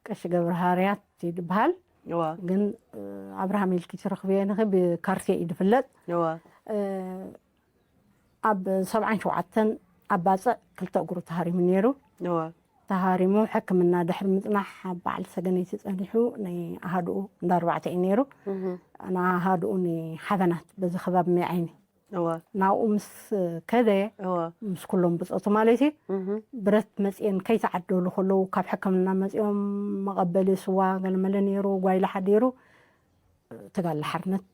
ቀሺ ገብረሃርያት ይበሃል። እወ። ግን፣ እ፣ ኣብርሃም ኢልኪ ትረኽብዮ ንኺ ብካርቴ እዩ ዝፍለጥ። እወ። እ፣ ኣብ ሰብዓን ሸውዓተን ኣብ ባጽዕ ክልተ እግሩ ተሃሪሙ ነይሩ። እወ። ተሃሪሙ ሕክምና ድሕሪ ምጽናሕ ኣብ በዓል ሰገነይቲ ጸኒሑ ናይ ኣሃዱኡ እንዳ ኣርባዕተ እዩ ነይሩ። እህ። ንኣሃዱኡ ንሓበናት በዚ ከባቢ መይ ዓይኒ። እወ። ናብኡ ምስ ከደ እወ። ምስ ኩሎም ብጾቱ ማለት እዩ። እህ። ብረት መጽኤን ከይተዓደሉ ከለዉ ካብ ሕክምና መጽኦም መቐበሊ ስዋ ገለመለ ነይሩ፣ ጓይላ ሓዲሩ ተጋድሎ ሓርነት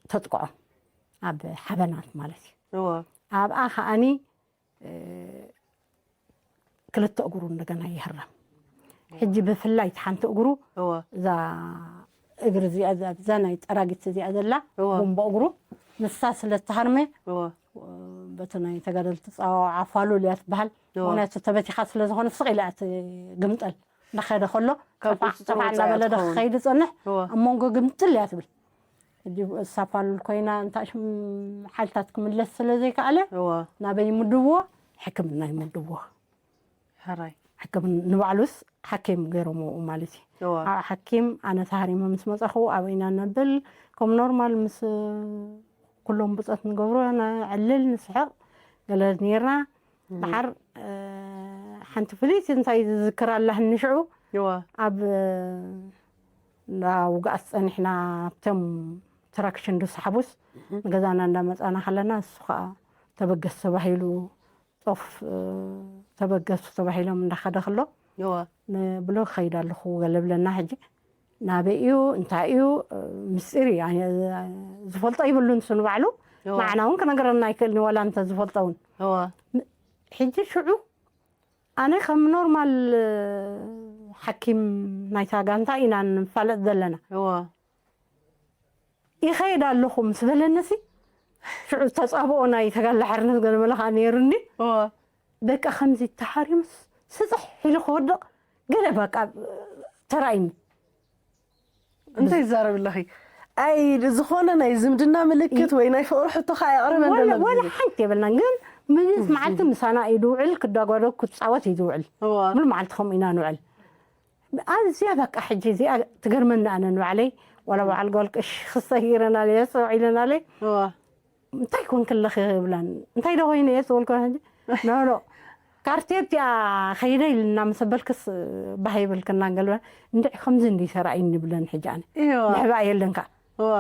ተጥቅዖም ኣብ ሓበናት ማለት እዩ። እወ። ኣብኣ ከኣኒ፣ እ፣ ክልተ እግሩ እንደገና ይህረም። ሕጂ ብፍላይ እቲ ሓንቲ እግሩ እወ። እዛ እግሪ እዚኣ፣ እዛ፣ እዛ ናይ ጠራጊት እዚኣ ዘላ እወ። ጉንቦ እግሩ ንሳ ስለ እተሃርመ እወ። በቲ ናይ ተጋደልቲ ጸዋውዓ ፋሉል እያ ትበሃል። እወ። ምኽንያቱ ተበቲኻ ስለ ዝኾነ ስቕ ኢላ እያ ትግምጠል። እንዳኸደ ከሎ ካብ ጠፋዕ፣ ቁጽጽር ጠፋዕ ወጻኢ እንዳበለ እያ ትኸውን። ክኸይድ ዝጸንሕ እወ። ኣብ መንጎ ግምጥል እያ ትብል። ሕጂ እሳ ፋሉል ኮይና እንታይ ሽም ሓይልታት ክምለስ ስለ ዘይከኣለ እወ። ናበይ ይምድብዎ? ሕክምና ይምድብዎ። ሕራይ። ሕክምና ንባዕሉስ ሓኪም ገይሮምዎ ማለት እዩ። እወ። ኣብ ሓኪም ኣነ ተሃሪመ ምስ መጻኹ ኣብኡ ኢና ነብል። ከም ኖርማል ምስ ኩሎም ብጾት ንገብሮ፣ ነዕልል፣ ንስሕቕ ገለ ኔርና። እም። ደሓር፣ እ፣ ሓንቲ ፍልይቲ እንታይ ዝዝክር ኣላህኒ ሽዑ እወ። ኣብ እንዳ ውግኣት ጸኒሕና ኣብቶም ትራክሽን ዶ ሰሓቡስ እህ። ንገዛና እንዳመጻና ከለና እሱ ኸኣ ተበገስ ተባሂሉ ጦፍ፣ እ፣ ተበገሱ ተባሂሎም እንዳኸደ ከሎ እወ። ንብሎ ክኸይድ ኣለኹ ገለ ብለና። ሕጂ ናበይ እዩ እንታይ እዩ፣ እ፣ ምስጢር እዩ። ኣነ ዝፈልጦ ይብሉን እሱ ንባዕሉ እወ። ንዓና እውን ክነገረና ኣይክእልን ዋላ እንተ ዝፈልጦ እውን። እወ። ም-፣ ሕጂ ሽዑ ኣነ ከም ኖርማል፣ እ፣ ሓኪም ናይታ ጋንታ ኢና ንፋለጥ ዘለና። እወ። ይኸይድ ኣለኹ ምስ በለንሲ፣ ሽዑ ተጻብኦ ናይ ተጋድሎ ሓርነት ገለ መለ ኸኣ ነይሩኒ። እወ። በቃ ከምዚ ተሓሪሙስ ስጥሕ ኢሉ ክወድቕ ገለ በቃ ተራእዩኒ። እንታይ ይዛረብ ኣለኺ? ኣይ፣ ዝኾነ ናይ ዝምድና ምልክት ይ-፣ ወይ ናይ ፍቕሪ ሕቶ ኸኣ የቕረበ ወላ፣ እንደሎ ወላ ግዜ። ሓንቲ የብልናን፣ ግን ምሉእ መዓልቲ ምሳና እዩ ዝውዕል፣ ክዳጓደግ፣ ክጻወት እዩ ዝውዕል። እወ። ሙሉ መዓልቲ ከምኡ ኢና ንውዕል። ኣዝያ በቃ ሕጂ እዚኣ ትገርመኒ ኣነ ንባዕለይ፣ ዋላ በዓል ጓል ቀሺ ክስተ ገይረናለይ፣ ሰው ኢለናለይ። እዋ። እንታይ ኮንኪ ኣለኺ ይብላን፣ እንታይ ዶ ኮይነ እየ ዝበልኩ ሕጂ? ኖ፣ ኖ፣ ካርቴ እቲኣ ከይደ ኢልና ምስ በልክስ ባህ ይብልክና ገለ፣ እንድዒ ከምዚ እንዲ ተራእዩኒ ብለን ሕጂ ኣነ። እዋ። ንሕባእ የለን ከኣ። እዋ።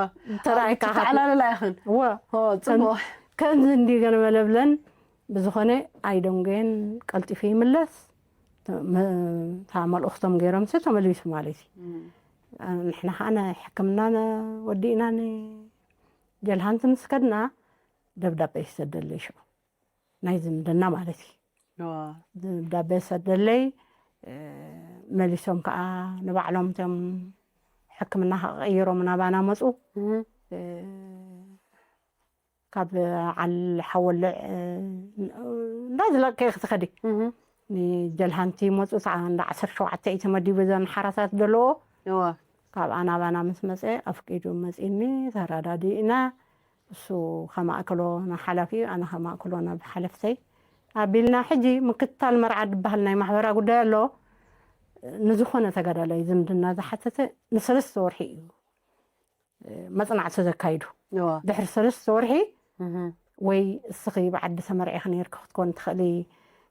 ተራእይካ ኣብ ትተዓላለላ ኢኽን። እዋ። ኦ፣ ጽቡቕ። ከም-፣ ከምዚ እንዲ ገለ መለ ብለን፣ ብዝኾነ ኣይደንጎየን፣ ቀልጢፉ ይምለስ። ተ-፣ መ-፣ እታ መልእኽቶም ገይሮምሲ ተመሊሱ ማለት እዩ። እም። ንሕና ኸዓ ንሕክምና ነ-፣ ወዲእና ንጀልሃንቲ ምስ ከድና ደብዳቤ ይሰደለይ ሽዑ። ናይ ዝምድና ማለት እዩ። እዋ። ደብዳቤ ሰደለይ፣ እ፣ መሊሶም ከኣ ንባዕሎም እቶም ሕክምና ከቐይሮም ናባና መጹ። እም። እ፣ ካብ ዓል ሓወልዕ እንዳዝለቀ ክትኸዲ ንጀልሃንቲ መፁ። እንዳ ዓሰርተ ሸውዓተ እዩ ተመዲቡ። እዘን ሓራሳት ዘለዎ ካብኣ ናባና ምስ መፀ ኣፍቂዱ መፂኒ፣ ተረዳዲእና። እሱ ከማእክሎ ንሓላፊ፣ ኣነ ከማእክሎ ናብ ሓለፍተይ ኣቢልና። ሕጂ ምክትታል መርዓ ዝበሃል ናይ ማሕበራ ጉዳይ ኣሎ። ንዝኾነ ተጋዳላይ ዝምድና ዝሓተተ ንሰለስተ ወርሒ እዩ መፅናዕቲ ዘካይዱ። ድሕሪ ሰለስተ ወርሒ ወይ እስኺ ብዓዲ ተመርዒኺ ነይርኪ ክትኮን ትኽእሊ፣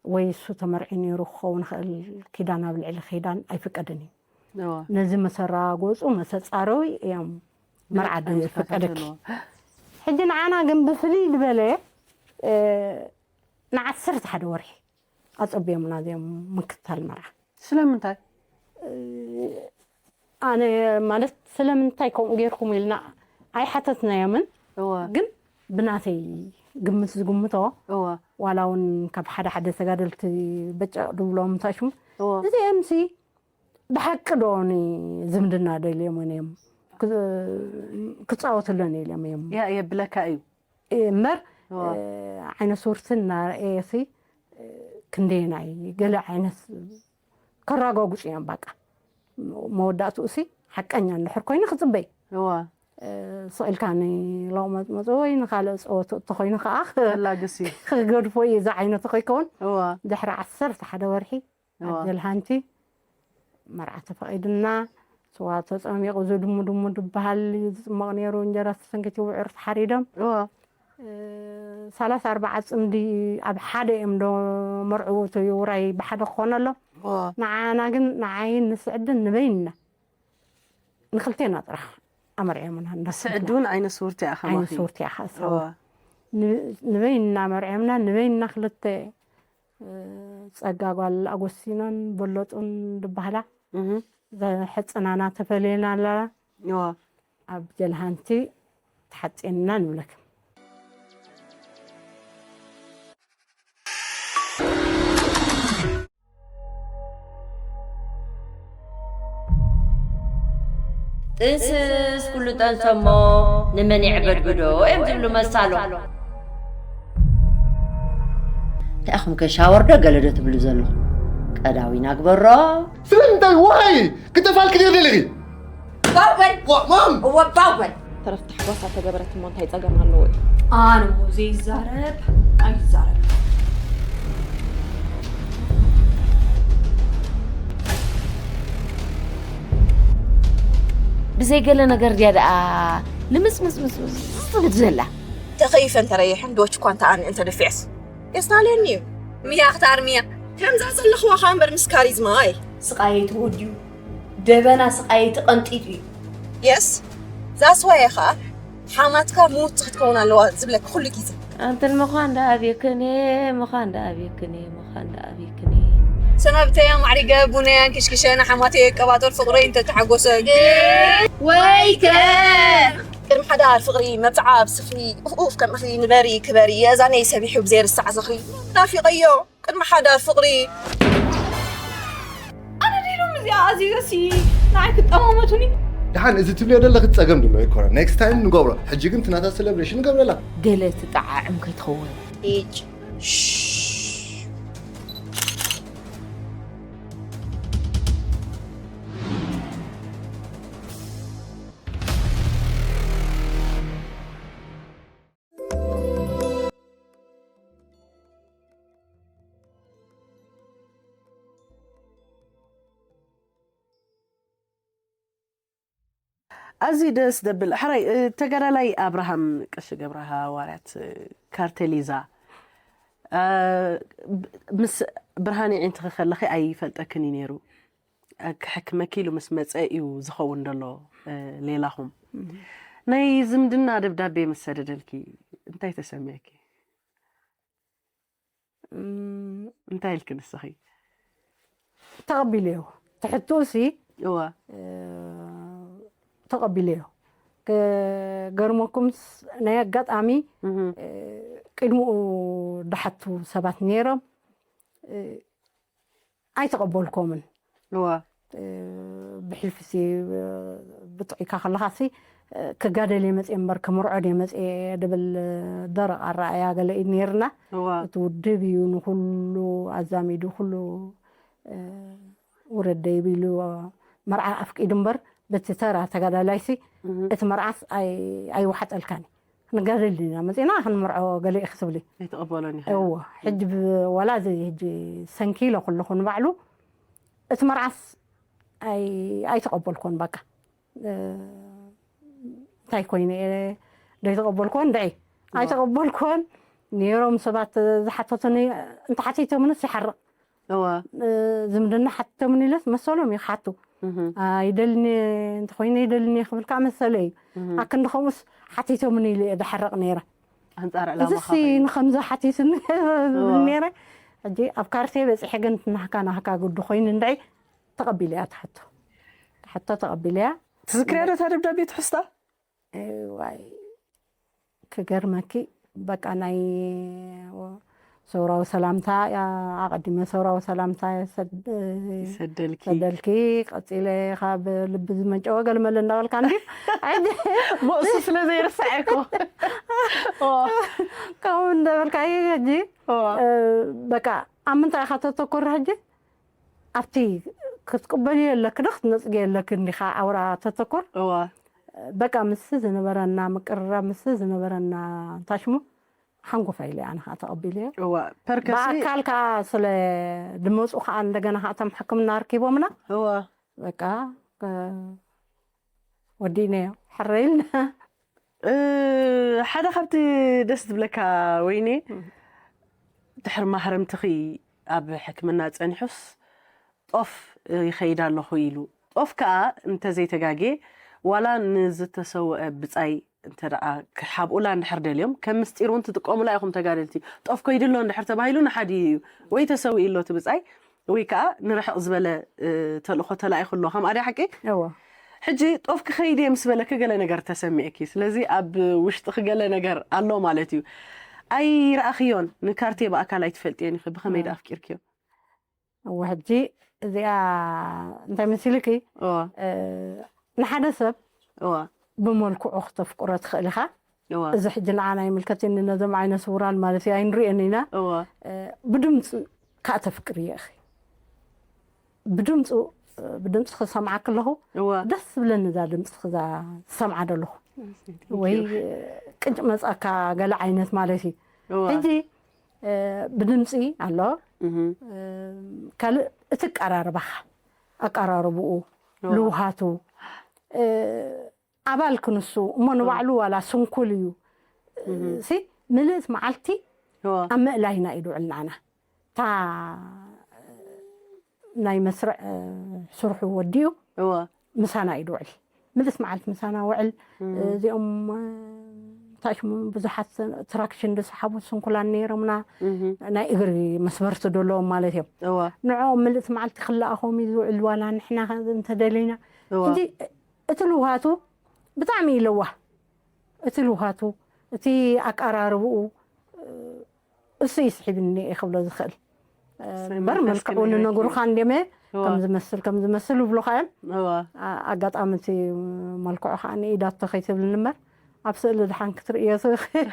ወይ እሱ ተመርዒ ነይሩ ክኸውን ይኽእል። ኪዳን ኣብ ልዕሊ ኪዳን ኣይፍቀድን እዩ። ነዚ መሰራጎፁ መሰፃረዊ እዮም መርዓ ዝፈቀደኪ። ሕጂ ንዓና ግን ብፍልይ ዝበለ ንዓሰርተ ሓደ ወርሒ ኣፀቢዮምና እዚኦም ምክትታል መርዓ። ስለምንታይ? ኣነ ማለት ስለምንታይ ከምኡ ጌርኩም ኢልና ኣይሓተትናዮምን። ግን ብናተይ ግምት ዝግምቶ፣ ዋላ እውን ካብ ሓደ ሓደ ተጋደልቲ በጨቕ ድብሎም ታሽሙ፣ እዚኦም ሲ ብሓቂ ዶ ዝምድና ደልዮም እዮም ክፃወትለን ኢሎም እዮም የብለካ እዩ። እምበር ዓይነ ሱርትን እናረእየ ሲ ክንደየናይ ገለ ዓይነት ከራጓጉፅ እዮም። በቃ መወዳእትኡ ሲ ሓቀኛ እንድሕር ኮይኑ ክፅበይ ስቕ ኢልካ ንለቕመፅመፁ ወይ ንካልእ ፀወቱ እተኮይኑ ከዓ ክገድፎ እዩ። እዚ ዓይነቱ ከይከውን ድሕሪ ዓሰርተ ሓደ ወርሒ ኣጀል ሃንቲ መርዓ ተፈቒድና፣ ስዋ ተፀሚቑ፣ እዚ ድሙ ድሙ ዝበሃል እዩ ዝፅመቕ ነይሩ። እንጀራ ተሰንኪቱ፣ ውዕር ተሓሪዶም። እዋ። እ፣ ሰላሳ ኣርባዓ ፅምዲ ኣብ ሓደ እዮም ዶ መርዕዉ፣ እቲ ውራይ ብሓደ ክኾነሎም። እዋ። ንዓና ግን፣ ንዓይን ንስዕድን ንበይንና፣ ንክልቴና ጥራሕ ኣመርዕዮምና። እንዳስምዕና። ስዕዲ እውን ዓይነ ስውርቲ እያ ከማኺ። ዓይነ ስውርቲ እያ ከኣ፣ እዋ። ን-፣ ንበይንና መርዕዮምና፣ ንበይንና ክልተ ጸጋ ጓል ኣጎስቲኖን በለጡን ዝበሃላ እህ። ዘሕጽናና ተፈልየና ኣላ። እዋ። ኣብ ጀልሃንቲ ተሓጺንና ንብለክን። ጥንስስ ኩሉ ጠንሰሞ ንመን የዕበድብዶ እዮም ዝብሉ መሳሎ። እንታይ ኢኹም ከ ሻወር ዶ ገለ ዶ ትብሉ ዘለኹም? ቀዳዊና ግበሮ። ስለምንታይ ዋይ ክተፋልክ ድር ደለኺ? ባው በል። ዋ፣ ማም! እወ፣ ባው በል። ተረፍ ታሕጓስ ኣተገበረት እሞ እንታይ ጸገም ኣለዎ እዩ? ኣነ እሞ ዘይዛረብ ኣይዛረብ። ብዘይ ገለ ነገር ድያ ደኣ ልምጽምጽምጽምጽ ትብል ዘላ? ተኸይፈ እንተረይሐን ዶች እኳ እንተ ኣነ እንተ ደፊዐስ የስታልየኒ እዩ። ሚያ ክትኣርምያ ከምዛ ዘለኽዋ ኸኣ እምበር ምስ ካሪዝማ ኣይ። ስቓየይ ተወዲኡ፣ ደበና ስቓየይ ተቐንጢጡ እዩ። የስ፣ ዛስዋየ ኸኣ ሓማትካ ምውቲ ክትከውን ኣለዋ ዝብለኪ ኩሉ ግዜ። ኣንትን ምዃን ደኣ ኣብየክን እየ፣ ምዃን ደኣ ኣብየክን እየ፣ ምዃን ደኣ ኣብየክን እየ። ሰናብተያ ማዕሪገ ቡነያን ክሽክሸን ሓማተይ የቀባጥር ፍቕረይ እንተተሓጎሰ ግን ወይከ! ቅድሚ ሓዳር ፍቕሪ መብጽዓ ኣብ ስፍሪ ኡፍ ኡፍ ከም እኽሊ ንበሪ ክበሪ የእዛነይ ሰቢሑ ብዘይርሳዕ ዝኽሪ ናፊቐዮ። ቅድሚ ሓዳር ፍቕሪ። ኣነ ዲሎም እዚኣ ኣዚዘሲ ንዓይ ክጠማመቱኒ። ደሓን እዚ ትብልዮ ዘለኺ ጸገም ድሎ ኣይኮነን። ኔክስት ታይም ንገብሮ። ሕጂ ግን ትናታ ሴሌብሬሽን ንገብረላ። ገለ ትጠዓዕም ከይትኸውን። ኢጭ። ኣዝዩ ደስ ደብል። ሕራይ፣ እ፣ ተጋዳላይ ኣብርሃም ቀሺ ገብረ ሃዋርያት፣ እ፣ ካርቴሊዛ፣ እ፣ ብ-፣ ምስ ብርሃነ ኣዒንትኺ ከለኺ ኣይፈልጠክን እዩ ነይሩ። እ፣ ክሕክመኪ ኢሉ ምስ መጸ እዩ ዝኸውን ዘሎ፣ እ፣ ሌላኹም። እም። ናይ ዝምድና ደብዳቤ ምስ ሰደደልኪ እንታይ ተሰምዐኪ? እም፣ እንታይ ኢልኪ ንስኺ? ተቐቢለዮ። ትሕትኡሲ፣ እዋ። እ፣ ተቐቢለዮ። ክገርመኩምስ፣ ናይ ኣጋጣሚ፣ እህ። እ፣ ቅድሚኡ ደሓቱ ሰባት ነይሮም። እ፣ ኣይተቐበልኮምን። እዋ። እ፣ ብሕልፊሲ፣ እ፣ ብጥዑይካ ከለኻሲ፣ ክጋደል እየ መፅየ እምበር ክምርዖ ድየ መፅየ ድብል ደረቕ ኣረኣያ ገለ እዩ ነይርና። እቲ ውድብ እዩ ንኩሉ ኣዛሚዱ ኩሉ ውረደይ ቢሉ መርዓ ኣፍቂዱ እምበር በቲ ተራ ተጋዳላይሲ እቲ መርዓስ ኣይወሓጠልካን። ክንጋደል ዲና መፂና ክንምርዖ ገለ እዩ ክትብሊ ኣይተቐበሎን እዩ። እዎ ሕጂ ዋላ እዚ ሕጂ ሰንኪ ኢለ ኩለኹ ንባዕሉ እቲ መርዓስ ኣይተቐበልኮን በቃ እንታይ ኮይነ እየ ዘይተቐበልኮን ድዒ ኣይተቐበልኮን ነይሮም ሰባት ዝሓተቱኒ እንተሓቲቶምንስ ይሓርቕ እዋ ዝምድና ሓቲቶምኒ ኢለስ መሰሎም እዩ ክሓቱ ኣይደልኒ እንተኮይነ ይደልኒ ክብል ከዓ መሰለ እዩ ኣክንዲ ከምኡስ ሓቲቶምኒ ኢለ እየ ዝሓርቕ ነይረ ኣንጻር ዕላማ እዚሲ ንከምዚ ሓቲትኒ ነይረ ሕጂ ኣብ ካርቴ በፂሐ ግን ናህካ ናህካ ጉዱ ኮይኑ እንድዒ ተቐቢለያ ትሕቶ ትሕቶ ተቐቢለያ ትዝክርያ ዶ እታ ደብዳቤ ትሕዝታ ዋይ ክገርመኪ በቃ ናይ ሰውራዊ ሰላምታ ኣቐዲመ ሰውራዊ ሰላምታ ይሰደልኪ ሰደልኪ ቀፂለ ካብ ልቢ ዝመንጨወ ገልመለ እንዳበልካ እንዲ መእሱ ስለ ዘይርስዐ እኮ ከምኡ እንዳበልካ እዩ ሕጂ በቃ ኣብ ምንታይ ኢኻ ተተኩር ሕጂ ኣብቲ ክትቅበልዮ ኣለኪ ዶ ክትነፅግዮ ኣለኪ እንዲኻ ኣውራ ተተኩር እዋ በቃ ምስቲ ዝነበረና ምቅርራብ ምስቲ ዝነበረና እንታይ ሽሙ ሓንጎፋ ኢለ ኣነ ከዓ ተቐቢለዮ እዋ ፐርከሲ ብኣካል ከዓ ስለ ድመፁ ከዓ እንደገና ከዓ እቶም ሕክምና ኣርኪቦምና እዋ በቃ ወዲእናዮ ሕረ ኢልና ሓደ ካብቲ ደስ ዝብለካ ወይኒ ድሕሪ ማህረምትኺ ኣብ ሕክምና ፀኒሑስ ጦፍ ይኸይድ ኣለኹ ኢሉ ጦፍ ከዓ እንተዘይተጋጌ ዋላ ንዝተሰወአ ብፃይ እንተ ደኣ ክሓብኡላ እንድሕር ደልዮም ከም ምስጢር እውን ትጥቀሙላ ኢኹም ተጋደልቲ ጦፍ ከይዱ ኣሎ እንድሕር ተባሂሉ ንሓድዩ እዩ ወይ ተሰዊኡ ኣሎ እቲ ብፃይ ወይ ከዓ ንርሕቕ ዝበለ ተልእኾ ተላኢኹ ኣሎ ከም ኣድያ ሓቂ እዎ ሕጂ ጦፍ ክኸይድ እየ ምስ በለኪ ገለ ነገር ተሰሚዕኪ ስለዚ ኣብ ውሽጥኺ ገለ ነገር ኣሎ ማለት እዩ ኣይረኣኽዮን ንካርቴ ብኣካል ኣይትፈልጥዮን ኢኺ ብኸመይ ዳ ኣፍቂርክዮ እወ ሕጂ እዚኣ እንታይ መሲልኪ እዋ ንሓደ ሰብ እዋ ብመልክዑ ክተፍቅሮ ትኽእል ኢኻ እዋ እዚ ሕጂ ንዓና ይምልከተኒ ነዞም ዓይነ ስውራን ማለት እዩ ኣይንሪኦን ኢና እዋ ብድምፂ ከዓ ተፍቅር እየ እኺ ብድምፁ ብድምፂ ክሰምዓ ከለኹ እዋ ደስ ዝብለኒ እዛ ድምፂ ክዛ ዝሰምዓ ዘለኹ ወይ ቅጭ መፃካ ገለ ዓይነት ማለት እዩ እዋ ሕጂ ብድምፂ ኣሎ እህም ካልእ እቲ ኣቀራርባኻ ኣቀራርብኡ እዋ ልውሃቱ ኣባል ክንሱ እሞ ንባዕሉ ዋላ ስንኩል እዩ ሲ ምልእት መዓልቲ እዋ ኣብ ምእላይና እዩ ድውዕል ንዓና እታ ናይ መስርዕ ስርሑ ወዲኡ እዋ ምሳና እዩ ድውዕል ምልእት መዓልቲ ምሳና ውዕል እዚኦም እንታይ ሽሙ ብዙሓት ትራክሽን ዝሰሓቡ ስንኩላን ነይሮምና እህም ናይ እግሪ መስበርቲ ዘለዎም ማለት እዮም እዋ ንዕኦም ምልእቲ መዓልቲ ክለኣኾም እዩ ዝውዕል ዋላ ንሕና እንተደለይና እዋ ሕጂ እቲ ልውሃቱ ብጣዕሚ እዩ ለዋህ እቲ ልውሃቱ እቲ ኣቀራርብኡ እሱ እዩ ስሒብኒ እየ ክብሎ ዝኽእል እሰይ፣ እምበር መንፈስ መልክዑ ክነግረኪ። ንነግሩኻ እንዲመ እዋ ከም ዝመስል ከም ዝመስል ይብሉኻ እዮም እዋ ኣ- ኣጋጣሚ እቲ መልክዑ ከዓ ንኢዳቶ ከይትብልኒ እምበር ኣብ ስእሊ ድሓን ክትርእዮ ትኽእል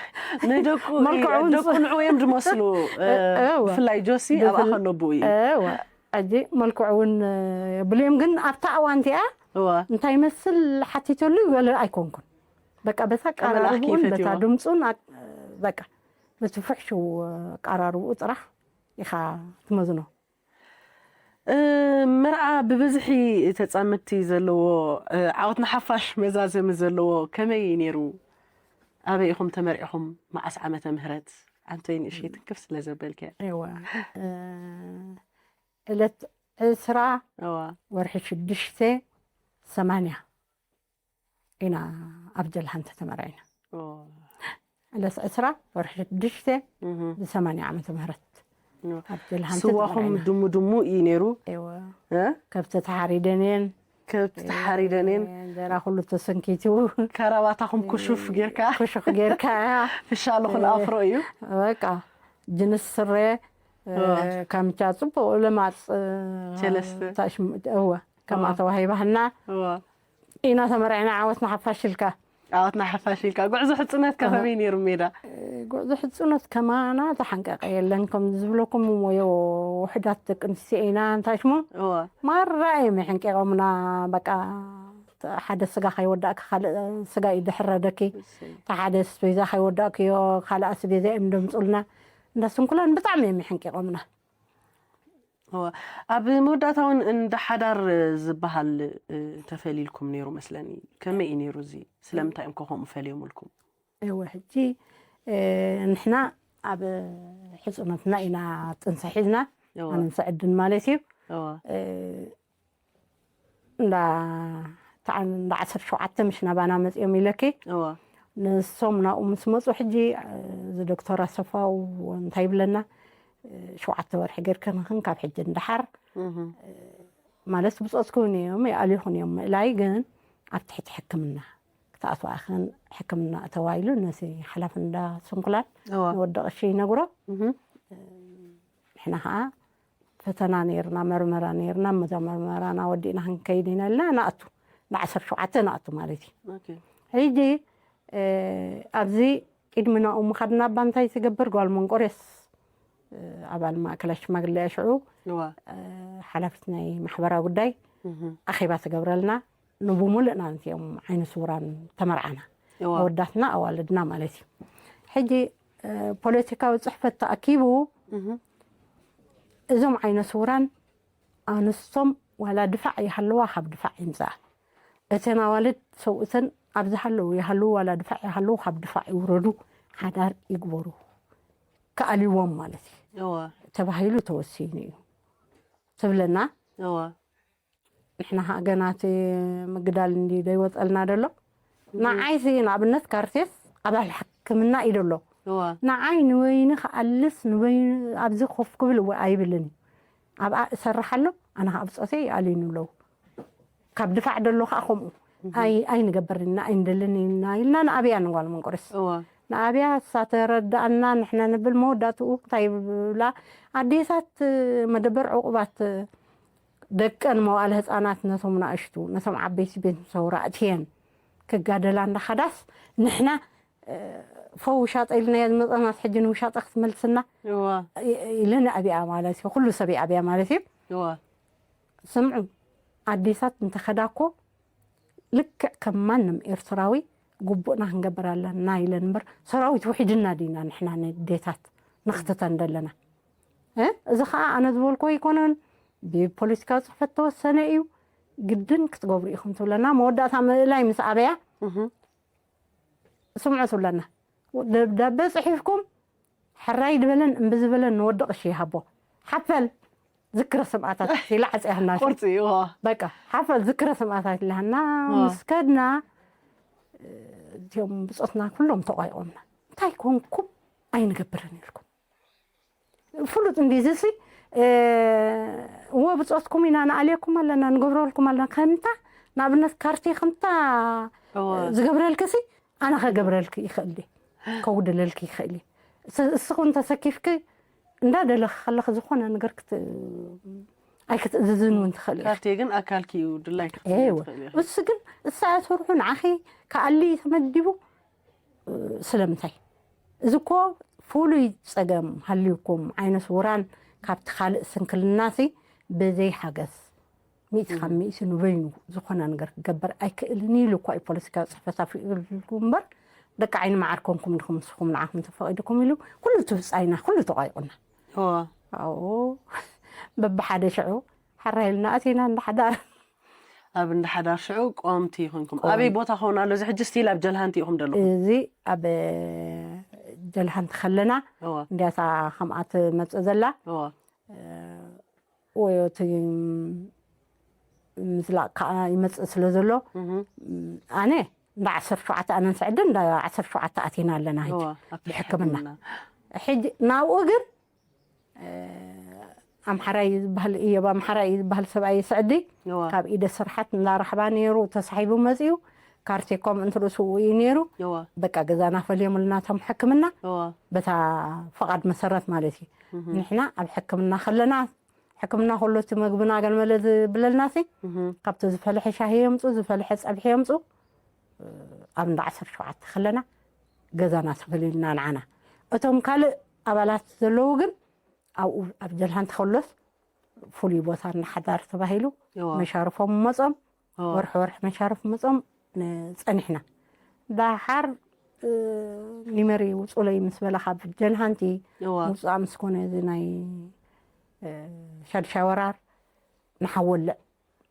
ንደቁ መልክዑ ደቁ ንዑ እዮም ዝመስሉ እ፣ እዋ። ብፍላይ ጆሲ ኣብኣ ብፍል- ከሎ ብኡ እዩ እዋ ሕጂ መልክዑ እውን የብልዮም ግን ኣብታ እዋን እቲኣ እዋ እንታይ መስል ሓቲተሉ ይበለ ኣይኮንኩን በቃ በታ መልኣኽ ቀራርብኡን ከይፈትዋ። በታ ድምፁን ኣቅ- በቃ በቲ ፍሕሽው ቀራርብኡ ጥራሕ ኢኻ ትመዝኖ እ፣ መርዓ ብብዝሒ ተፃምድቲ ዘለዎ እ፣ ዓወት ንሓፋሽ መዛዘሚ ዘለዎ ከመይ ነይሩ ኣበይ ኢኹም ተመርዒኹም መዓስ ዓመተ ምህረት ዓንቶይ ንእሽተይ ትንክፍ ስለ ዘበልከ እዋ እ፣ ዕለት ዕስራ እዋ ወርሒ ሽዱሽተ ሰማንያ ኢና ኣብ ጀልሃንተ ተመርዒና ኦ፣ ዕለት ዕስራ ወርሒ ሽዱሽተ እህ፣ ብሰማንያ ዓመተ ምህረት እዋ። ኣብ ጀልሃንተ ስዋኹም ተመርዒና ድሙ ድሙ እዩ ነይሩ እወ እ? ከብቲ ተሓሪደን እየን ከብቲ ተሓሪደን እየን እንጀራ ኩሉ ተሰንኪቱ ከራባታኹም ኩሹፍ ጌርካ ኩሹፍ ጌርካ ፍሻልኹን ኣፍሮ እዩ በቃ ጅንስ ስረ እ፣ እወ። ካምቻ ፅቡቅ ለማፅ እ፣ ቸለስተ። ታሽም- እወ ከምኣ እወ። ተዋሂባህና እዋ ኢና ተመርዒና ዓወት ንሓፋሽ ኢልካ ዓወትና ሓፋሽ ኢልካ። ጉዕዞ ሕጽነት ከ ከመይ ነይሩ ሜዳ? ጉዕዞ ሕጽነት ከማና ተሓንቀቀ የለን። ከም ዝብለኩም እሞ ዮ ውሕዳት ደቂ ኣንስትዮ ኢና፣ እንታይ ሽሞ? እወ። ማራ እዮም የሕንቂቖምና። በቃ፣ ሓደ ስጋ ከይወዳእኪ ካልእ ስጋ እዩ ድሕረደኪ። እሰይ። እቲ ሓደ ኣስቤዛ ከይወዳእክዮ ካልእ ኣስቤዛ እዮም ደምጹልና። እንዳ ስንኩላን ብጣዕሚ እዮም የሕንቂቖምና። እወ። ኣብ መወዳእታ እውን እንዳ ሓዳር ዝበሃል፣ እ፣ ተፈሊልኩም ነይሩ መስለኒ። ከመይ እዩ ነይሩ እዚ? ስለምንታይ እዮም ከ ከምኡ ፈልዮምልኩም? እወ፣ ሕጂ፣ እ፣ ንሕና ኣብ ሕጹነትና ኢና ጥንሲ ሒዝና፣ እወ። ኣነን ሰዕድን ማለት እዩ። እወ። እ፣ እንዳ ተዓን-፣ እንዳ ዓሰርተ ሸውዓተ ምሽ ናባና መጺኦም ኢለኪ። እወ። ንሶም ናብኡ ምስ መጹ ሕጂ፣ እ፣ እዚ ዶክተር ኣሰፋው እንታይ ይብለና? እ፣ ሸውዓተ ወርሒ ጌርክን ንኽን ካብ ሕጂ ንደሓር፣ እህ። እ፣ ማለት ብጾትኩም እዮም፣ ይኣልዩኹን እዮም ምእላይ፣ ግን ኣብ ትሕቲ ሕክምና ክትኣትዋ ኢኽን፣ ሕክምና ተባሂሉ ነቲ ሓላፊ እንዳ ስንኩላን እወ። ንወዲ ቀሺ ይነግሮ። እህ። ንሕና ኸዓ ፈተና ነይርና፣ መርመራ ነይርና፣ መዛ መርመራና ወዲእና ክንከይድ ኢና ኢልና ንኣቱ፣ ንዓሰርተ ሸውዓተ ንኣቱ ማለት እዩ። ኦኬ። ሕጂ፣ እ፣ ኣብዚ ቅድሚ ናብኡ ምኻድና እባ እንታይ ትገብር ጓል መንቆሬስ፣ እ፣ ኣባል ማእከላይ ሽማግለ እያ ሽዑ፣ እዋ። እ፣ ሓላፊት ናይ ማሕበራዊ ጉዳይ እህ። ኣኼባ ትገብረልና። ንብሙሉእና ነቲኦም ዓይነ ስውራን ተመርዓና። እዋ። ኣወዳትና ኣዋልድና ማለት እዩ። ሕጂ፣ እ፣ ፖለቲካዊ ጽሕፈት ተኣኪቡ እህ። እዞም ዓይነ ስውራን ኣንስቶም ዋላ ድፋዕ ይሃለዋ ካብ ድፋዕ ይምጽኣ። እተን ኣዋልድ ሰብኡተን ኣብ ዝሃለዉ ይሃለዉ ዋላ ድፋዕ ይሃለዉ ካብ ድፋዕ ይውረዱ፣ ሓዳር ይግበሩ፣ ክኣልይዎም ማለት እዩ እዋ። ተባሂሉ ተወሲኑ እዩ ትብለና። እዋ። ንሕና ኸዓ ገና እቲ ምግዳል እንዲ ዘይወጸልና ደሎ። እም። ንዓይሲ ንኣብነት ካርቴስ ኣባል ሕክምና እዩ ደሎ። እዋ። ንዓይ ንበይኒ ክኣልስ ንበይኒ ኣብዚ ኮፍ ክብል እወ ኣይብልን እዩ። ኣብኣ እሰርሕ ኣሎ፣ ኣነ ኸዓ ብጾተይ ይኣልዩኒ ኣለዉ። ካብ ድፋዕ ደሎ ኸዓ ከምኡ። እህ። ኣይ-፣ ኣይንገብርን ኢና፣ ኣይንደልን ኢና ኢልና ንኣብያ ንጓል መንቆርስ። እዋ። ንኣብያ እሳ ተረድኣና፣ ንሕና ንብል መወዳእትኡ እንታይ ይብላ? ኣዴታት መደበር ዕቑባት ደቀን መዋእለ ህጻናት ነቶም ናእሽቱ፣ ነቶም ዓበይቲ ቤት ሰውራ ኣእትየን ክጋደላ እንዳኸዳስ፣ ንሕና፣ እ፣ ፈው ውሻጠ ኢልናዮ ዝመጸናስ ሕጂ ንውሻጠ ክትመልስና እዋ። ኢ-፣ ኢለን ኣብያ ማለት እዩ። ኩሉ ሰብ ይኣብያ ማለት እዩ። እዋ። ስምዑ፣ ኣዴታት እንተኸዳ እኮ ልክዕ ከም ማንም ኤርትራዊ ግቡእና ክንገብር ኣለና ኢለን እምበር፣ ሰራዊት ውሒድና ዲና ንሕና ንዴታት ንኽትተን ዘለና? እ? እዚ ኸኣ ኣነ ዝበልኮ ኣይኮነን፣ ብፖለቲካዊ ጽሕፈት ተወሰነ እዩ። ግድን ክትገብሩ ኢኹም ትብለና። መወዳእታ ምእላይ ምስ ኣበያ እህ። ስምዑ ትብለና። ደብዳበ ጽሒፍኩም፣ ሕራይ ዝበለን እምቢ ዝበለን ንወዲ ቀሺ ይሃቦ። ሓፈል ዝክረ ሰማእታት ኢላ ዓጽያትና። ቁርጺ፣ እዋ። በቃ፣ ሓፈል ዝክረ ሰማእታት ኢላና እዋ። ምስ ከድና፣ እቲኦም ብጾትና ኩሎም ተቋይቖምና። እንታይ ኮንኩም ኣይንገብርን ኢልኩም። ፍሉጥ እንዲ እዚ ሲ፣ እ፣ እወ ብጾትኩም ኢና ንኣልየኩም ኣለና፣ ንገብረልኩም ኣለና። ከምታ፣ ንኣብነት ካርቴ ከምታ እወ። ዝገብረልኪ ሲ፣ ኣነ ከገብረልኪ ይኽእል ድየ? ከውድለልኪ ይኽእል እየ። ስ-፣ እስኹ እንተሰኪፍኪ፣ እንዳደለኺ ከለኺ ዝኾነ ነገር ክት-፣ ኣይክትእዝዝን እውን ትኽእል ኢኺ። ካርቴ ግን ኣካልኪ እዩ፣ ድላይኪ ክትብሊ ኤወ። ትኽእሊ ኢኺ። እሱ ግን እሳ እያ ስርሑ ንዓኺ ክኣሊ ተመዲቡ፣ እ፣ ስለምንታይ? እዚ እኮ ፍሉይ ጸገም ሃልዩኩም፣ ዓይነ ስውራን ካብቲ ካልእ ስንክልናሲ ብዘይ ሓገዝ፣ ሚእቲ ካብ ሚእቲ ንበይኑ ዝኾነ ነገር ክገብር ኣይክእልን ኢሉ እኳ እዩ ፖለቲካዊ ጽሕፈት ኣፍሪቑልኩም እምበር፣ ደቂ ዓይኒ መዓር ኮንኩም ድኹም ንስኹም ንዓኹም ተፈቒድኩም ኢሉ ኩሉ እቲ ብጻይና፣ ኩሉ ተቋይቑና። እዋ። ኣብኡ በብሓደ ሽዑ ሓራይ ኢልና ኣቲና እንዳ ሓዳር። ኣብ እንዳ ሓዳር ሽዑ ቆምቲ ኮይንኩም። ቆም- ኣበይ ቦታ ክኸውን ኣሎ? እዚ ሕጂ ስቲል ኣብ ጀልሃንቲ ኢኹም ዘለኹም? እዚ ኣብ ጀልሃንቲ ከለና እዋ። እንዲያታ ከምኣ ትመጽእ ዘላ። እዋ። እ፣ ወይ እቲ ምዝላቕ ከኣ ይመጽእ ስለ ዘሎ፣ እህ። ኣነ እንዳ ዓሰርተ ሸውዓተ ኣነን ስዕዲ እንዳ ዓሰርተ ሸውዓተ ኣቲና ኣለና ሕጂ እዋ፣ ኣብቲ ብሕክምና። ሕክምና። ሕጂ ናብኡ ግን፣ እ፣ ኣምሓራይ ዝበሃል እዮብ ኣምሓራይ ዝበሃል ሰብኣይ ስዕዲ እዋ። ካብ ኢደ ስርሓት እንዳረኽባ ነይሩ ተሳሒቡ መጺኡ። ካርቴ እኳ ምእንቲ ርእሱ እዩ ነይሩ። እዋ። በቃ ገዛና ፈልዮምልና እቶም ሕክምና እዋ። በታ ፈቓድ መሰረት ማለት እዩ። እህ። ንሕና ኣብ ሕክምና ከለና ሕክምና ከሎ እቲ መግብና ገለመለ ዝብለልና ሲ፣ እህ። ካብቲ ዝፈልሐ ሻሂ የምጹ፣ ዝፈልሐ ጸብሒ የምጹ። ኣብ እንዳ ዓሰርተ ሸውዓተ ከለና ገዛና ተፈልዩልና ንዓና። እቶም ካልእ ኣባላት ዘለዉ ግን ኣብኡ ኣብ ጀልሃን ተኸሎስ ፍሉይ ቦታ እንዳ ሓዳር ተባሂሉ መሻርፎም መጾም፣ ወርሒ ወርሒ መሻርፍ መጾም ጸኒሕና። ዳሓር ኒመሪ ውጹለይ ምስ በለ ካብ ጀልሃንቲ ውጻእ ምስ ኮነ እዚ ናይ ሻድሻይ ወራር ንሓወልዕ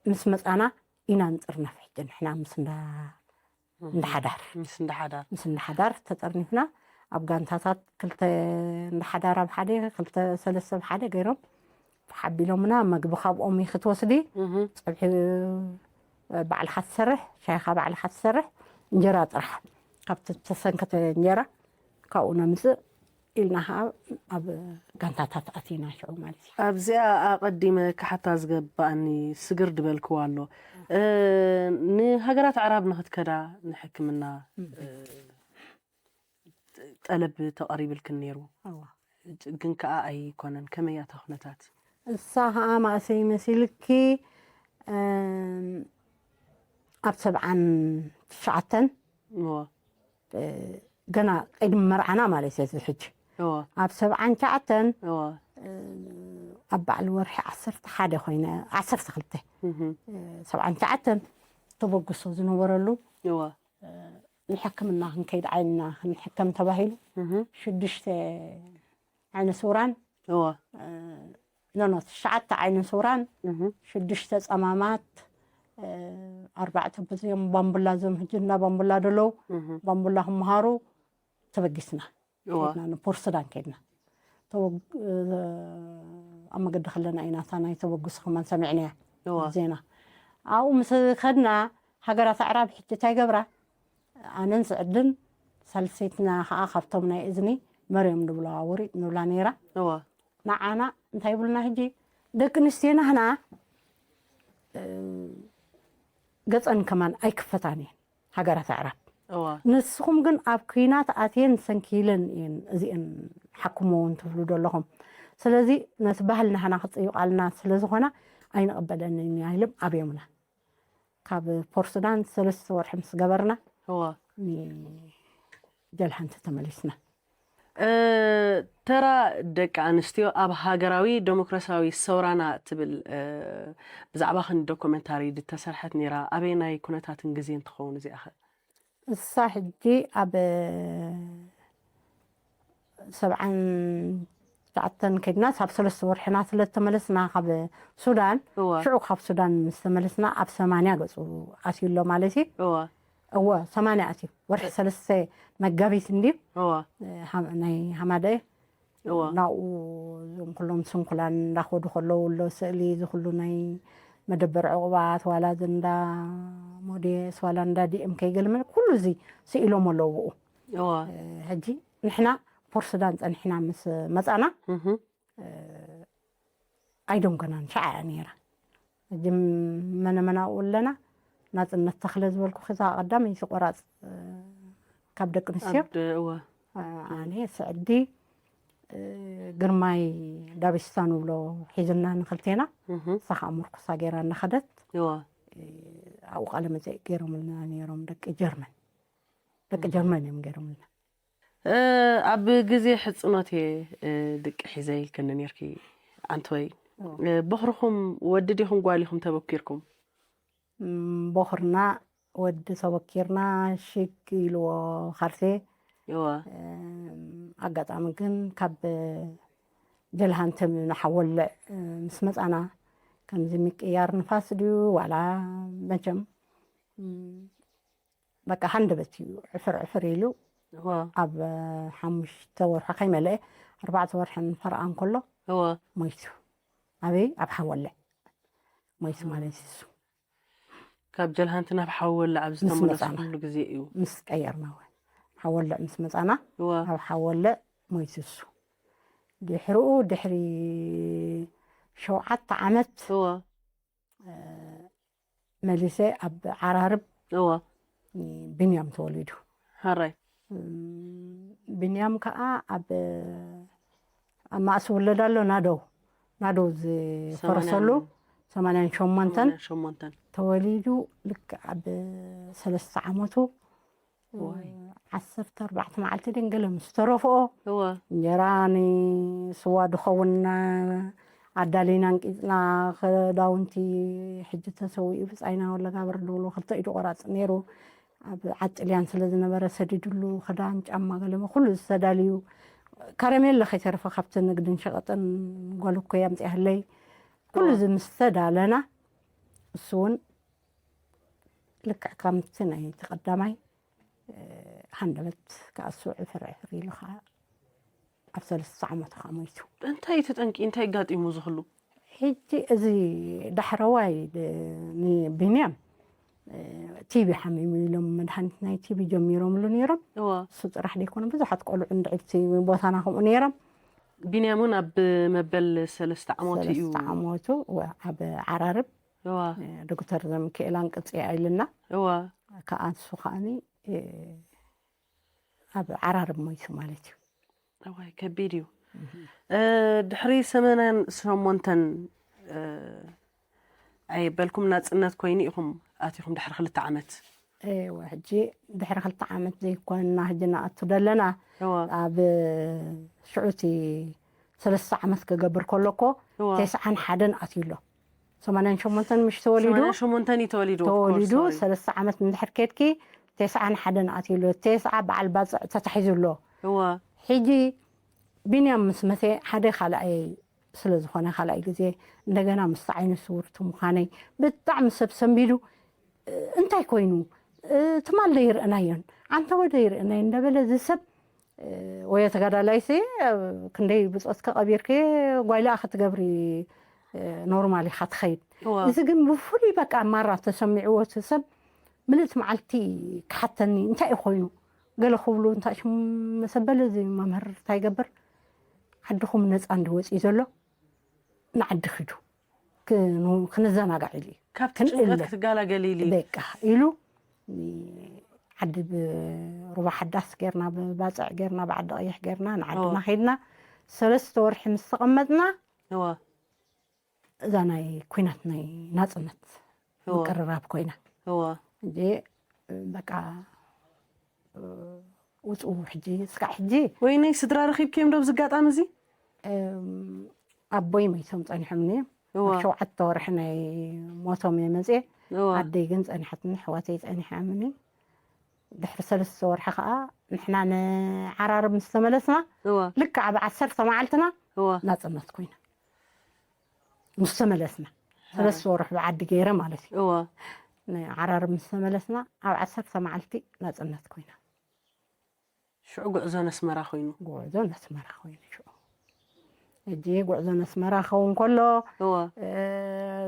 ምስ መጻና ኢና ንጥርነፍ ሕጂ ንሕና ምስ እንዳ እንዳ ሓዳር ምስ እንዳ ሓዳር ምስ እንዳ ሓዳር ተጠርኒፍና ኣብ ጋንታታት ክልተ እንዳ ሓዳር ኣብ ሓደ ክልተ ሰለስተ ኣብ ሓደ ገይሮም ሓቢሎምና መግቢ ካብኦም እዩ ክትወስዲ ፀብሒ ባዕልካ ትሰርሕ ሻይካ ባዕልካ ትሰርሕ እንጀራ ጥራሕ ካብቲ ተሰንከተ እንጀራ ካብኡ ነምፅእ ኢልና ከዓ ኣብ ጋንታታት ኣቲና ሽዑ ማለት እዩ። ኣብዚኣ ኣቐዲመ ክሓታ ዝገባኣኒ ስግር ድበልክዋ ኣሎ። ንሃገራት ኣዕራብ ንክትከዳ ንሕክምና ጠለብ ተቐሪብልክን ነይሩ። ግን ከዓ ኣይኮነን። ከመይ እያ እታ ኩነታት? እሳ ከዓ ማእሰይ መሲልኪ ኣብ ሰብዓን ትሽዓተን ገና ቅድሚ መርዓና ማለት እዩ እዚ ሕጂ ኣብ ሰብዓን ትሽዓተን ኣብ በዓል ወርሒ ዓሰርተ ሓደ ኮይነ ዓሰርተ ክልተ ሰብዓን ትሽዓተን ተበግሶ ዝነበረሉ ንሕክምና ክንከይድ ዓይንና ክንሕከም ተባሂሉ ሽዱሽተ ዓይነ ስውራን ኖኖ ትሽዓተ ዓይነ ስውራን ሽዱሽተ ፀማማት ኣርባዕተ በዚኦም ባምቡላ እዞም ሕጂ እንዳ ባምቡላ ደለዉ ባምቡላ ክምሃሩ ተበጊስና ከድና ንፖርት ሱዳን ከድና ኣብ መገዲ ከለና ኢና እታ ናይ ተበግሶ ከማን ሰሚዕናያ ዜና ኣብኡ ምስ ከድና ሃገራት ኣዕራብ ሕጂ እንታይ ገብራ ኣነን ስዕድን ሳልሰይትና ከዓ ካብቶም ናይ እዝኒ መርዮም ንብላ ውሪ ንብላ ነይራ ንዓና እንታይ ይብሉና ሕጂ ደቂ ኣንስትዮ ናህና ገፀን ከማን ኣይክፈታን እየን ሃገራት ኣዕራብ ንስኹም ግን ኣብ ኩናት ኣትየን ሰንኪለን እየን እዚአን ሓክምዎ እንትብሉ ዘለኹም ስለዚ ነቲ ባህል ናህና ክፅይቃልና ስለዝኾና ኣይንቕበለንን ኢና ኢሎም ኣብዮምና ካብ ፖርት ሱዳን ሰለስተ ወርሒ ምስ ገበርና ጀልሃንቲ ተመሊስና። ተራ ደቂ ኣንስትዮ ኣብ ሃገራዊ ደሞክራሲያዊ ሰውራና ትብል ብዛዕባ ክንዲ ዶኮመንታሪ ዝተሰርሐት ነይራ። ኣበየናይ ኩነታትን ግዜን ትኸውን እዚኣ ኸ? እሳ ሕጂ ኣብ ሰብዓን ትሽዓተን ከድና ሳብ ሰለስተ ወርሕና ስለ ዝተመለስና ካብ ሱዳን እወ ሽዑ ካብ ሱዳን ምስ ተመለስና ኣብ ሰማንያ ገፁ ኣትዩ ኣሎ ማለት እዩ እወ እወ ሰማንያ ኣትዩ ወርሒ ሰለስተ መጋቢት እንድዩ እወ ሃ- ናይ ሃማደ እወ ናብኡ እዞም ኩሎም ስንኩላን እንዳኸዱ ከለዉ ኣሎ ስእሊ እዚ ኩሉ ናይ መደበር ዕቑባት ዋላ እዚ እንዳ ሞዴስ ዋላ እንዳ ዲኤም ከይገልመል ኩሉ እዚ ስኢሎም ኣለዉ ብኡ እወ ሕጂ ንሕና ፖርት ሱዳን ፀኒሕና ምስ መፃና ኣይደንጎናን ሸዓ እያ ነይራ ሕጂ መነመናኡ ኣለና ናፅነት ተኽለ ዝበልኩ ዛ ቀዳመይቲ ቆራፅ ካብ ደቂ ኣንስትዮ ኣነ ስዕዲ ግርማይ ዳቤስታ ንብሎ ሒዝና ንክልቴና እሳ ከዓ ምርኩሳ ገይራ እናኸደት ኣብኡ ቃለ መፀይቅ ገይሮምልና ነይሮም ደቂ ጀርመን ደቂ ጀርመን እዮም ገይሮምልና ኣብ ግዜ ሕፅኖት እየ ድቂ ሒዘ ኢልክኒ ነርኪ ኣንትወይ ቦኽርኹም ወዲ ዲኹም ጓል ኢኹም ተበኪርኩም ቦኽርና ወዲ ተበኪርና ሽግ ኢልዎ ካልሴ ኣጋጣሚ ግን ካብ ጀልሃንተ ንሓወልዕ ምስ መፃና ከምዚ ምቅያር ንፋስ ድዩ ዋላ መቸም በቃ ሃንደበት እዩ ዕፍር ዕፍር ኢሉ ኣብ ሓሙሽተ ወርሒ ከይመለአ ኣርባዕተ ወርሒ ንፈርኣ እንከሎ ሞይቱ ኣበይ ኣብ ሓወልዕ ሞይቱ ማለት እዩ እሱ ካብ ጀልሃንቲ ናብ ሓወልዕ ኣብ ዝተመለስኩሉ ግዜ እዩ ምስ ቀየርና ሓወልዕ ምስ መፃና ኣብ ሓወልዕ ሞይቱ እሱ ድሕርኡ ድሕሪ ሸውዓተ ዓመት መሊሰ ኣብ ዓራርብ እወ ብንያም ተወሊዱ። ሓራይ ብንያም ከዓ ኣብ ኣብ ማእሲ ውለድ ኣሎ ናደው ናደው ዝፈረሰሉ ሰማንያን ሸሞንተን ሸሞንተን ተወሊዱ ልክዕ ኣብ ሰለስተ ዓመቱ ዋይ። ዓሰርተ ኣርባዕተ መዓልቲ ድን ገለ ምስ ተረፍኦ እወ እንጀራ ንስዋ ድኸውን ኣዳሊና እንቂፅና ክዳውንቲ ሕጂ ተሰዊኡ ብፃይና ወለጋብር ድብሉ ክልተ ኢዱ ቆራፅ ነይሩ። ኣብ ዓጥልያን ስለ ዝነበረ ሰዲድሉ ክዳን ጫማ ገለመ ኩሉ ዝተዳልዩ ከረሜለ ከይተረፈ ካብቲ ንግድን ሸቐጥን ጓል እኮ ኣምፅኣለይ። ኩሉ እዚ ምስ ተዳለና እሱ እውን ልክዕ ከምቲ ናይ ተቐዳማይ ሃንደበት ከኣሱ ዕፍር ዕፍር ኢሉ ከዓ ኣብ ሰለስተ ዓመቱ ከዓ ሞይቱ። እንታይ እቲ ጠንቂ እንታይ ኣጋጢሙ ዝኽሉ ሕጂ እዚ ዳሕረዋይ ቢንያም ቲቢ ሓሚሙ ኢሎም መድሃኒት ናይ ቲቢ ጀሚሮምሉ ነይሮም። እዋ እሱ ጥራሕ ደይኮነ ብዙሓት ቆልዑ እንድዕብቲ ቦታና ከምኡ ነይሮም። ቢንያም እውን ኣብ መበል ሰለስተ ዓመቱ እዩ ሰለስተ ዓመቱ እወ፣ ኣብ ዓራርብ እዋ ዶክተር ዘሚካኤል ኣንቅፅያ ኢልና እዋ ከዓ ንሱ ከዓኒ ኣብ ዓራርብ ሞይቱ ማለት እዩ። እዋይ ከቢድ እዩ። ድሕሪ ሰመናን ሸሞንተን ኣየበልኩም ናፅነት ኮይኑ ኢኹም ኣቲኹም ድሕሪ ክልተ ዓመት። እወ ሕጂ ድሕሪ ክልተ ዓመት ዘይኮንና ሕጂ ንኣቱ ዘለና እዋ ኣብ ሽዑቲ ሰለስተ ዓመት ክገብር ከሎ እኮ እዋ ተስዓን ሓደን ኣትዩ ኣሎ። ሰማንያን ሸሞንተን ምሽ ተወሊዱ ሰማንያን ሸሞንተን እዩ ተወሊዱ of course, ተወሊዱ sorry. ሰለስተ ዓመት እንድሕር ከድኪ ተስዓን ሓደን ኣትዩ ኣሎ። ተስዓ በዓል ባፅዕ ተታሒዙ ኣሎ። እዋ ሕጂ ቢንያም ምስ መተ ሓደ ካልኣይ ስለ ዝኾነ ካልኣይ ግዜ እንደገና ምስ ዓይነ ስውርቲ ምዃነይ ብጣዕሚ ሰብ ሰንቢዱ እንታይ ኮይኑ ትማል ደይርእናዮን ዓንተወ ደይርእናዮ እንዳበለ እዚ ሰብ ወየ ተጋዳላይሲ ክንደይ ብፆትኪ ቀቢርኪ ጓይላ ክትገብሪ ኖርማል ኢኻ ትኸይድ። እዋ እዚ ግን ብፍሉይ በቃ ማራ ተሰሚዕዎ እቲ ሰብ ምልእቲ መዓልቲ ክሓተኒ እንታይ እዩ ኮይኑ ገለ ክብሉ እንታይ ሽም መሰበለ እዚ መምህር እንታይ ይገብር ዓድኹም ነፃ እንዲወፅእ ዘሎ ንዓዲ ኺዱ ክን- ክንዘናጋዕ ኢሉ እዩ። ካብቲ ክንእለ። ጭንቀት ክትገላገሊ ኢሉ እዩ። በቃ ኢሉ ዓዲ ብሩባ ሓዳስ ጌርና ብባፅዕ ጌርና ብዓዲ ቀይሕ ጌርና ንዓድና እዋ። ከይድና ሰለስተ ወርሒ ምስ ተቐመጥና እዋ እዛ ናይ ኩናት ናይ ናፅነት እዋ ምቅርራብ ኮይና እዋ እንጂ በቃ ውፅኡ ሕጂ ስካዕ ሕጂ ወይነይ ስድራ ረኺብክዮም ዶ ኣብዚ ኣጋጣሚ እዚ? ኣቦይ መይቶም ፀኒሖምኒ እዮም። እዋ ኣብ ሸውዓተ ወርሒ ናይ ሞቶም እየ መፅየ። እዋ ኣደይ ግን ፀኒሓትኒ፣ ኣሕዋተይ ፀኒሖምኒ። ድሕሪ ሰለስተ ወርሒ ከዓ ንሕና ንዓራርብ ምስ ተመለስና እዋ ልክዕ ኣብ ዓሰርተ መዓልትና እዋ ናፅነት ኮይና ምስ ተመለስና ሰለስተ ወርሒ ብዓዲ ገይረ ማለት እዩ። እዋ ንዓራርብ ምስ ተመለስና ኣብ ዓሰርተ መዓልቲ ናፅነት ኮይና ሽዑ ጉዕዞ ነስመራ ኮይኑ ጉዕዞ ነስመራ ኮይኑ ሽዑ ሕጂ ጉዕዞ ነስመራ ክኸውን ከሎ እዋ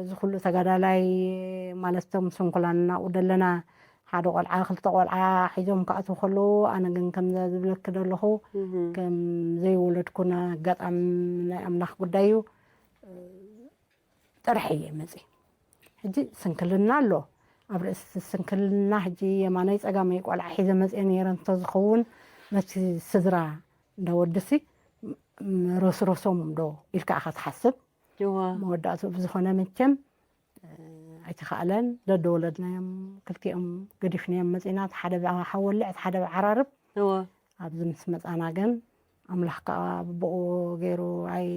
እዚ ኩሉ ተጋዳላይ ማለት እቶም ስንኩላን እናብኡ ደለና ሓደ ቆልዓ ክልተ ቆልዓ ሒዞም ክኣትዉ ከለዉ ኣነ ግን ከምዛ ዝብለኪ ዘለኹ ከም ዘይወለድኩ ኣጋጣሚ ናይ ኣምላኽ ጉዳይ እዩ ጥራሕ እየ መፅእ ሕጂ ስንክልና ኣሎ ኣብ ርእሲ ስንክልና ሕጂ የማናይ ፀጋመይ ቆልዓ ሒዘ መፅእ ነይረ እንተዝኸውን ነቲ ስድራ እንዳወድሲ ረስረሶም ዶ ኢልካ ኢኻ ትሓስብ እዋ መወዳእትኡ ብዝኾነ መቸም ኣይተኻእለን ደደወለድናዮም ክልቲኦም ገዲፍናዮም መፂና እቲ ሓደ ብሓወልዕ እቲ ሓደ ብዓራርብ እዋ ኣብዚ ምስ መፃና ግን ኣምላኽ ከዓ ብኡ ገይሩ ኣይ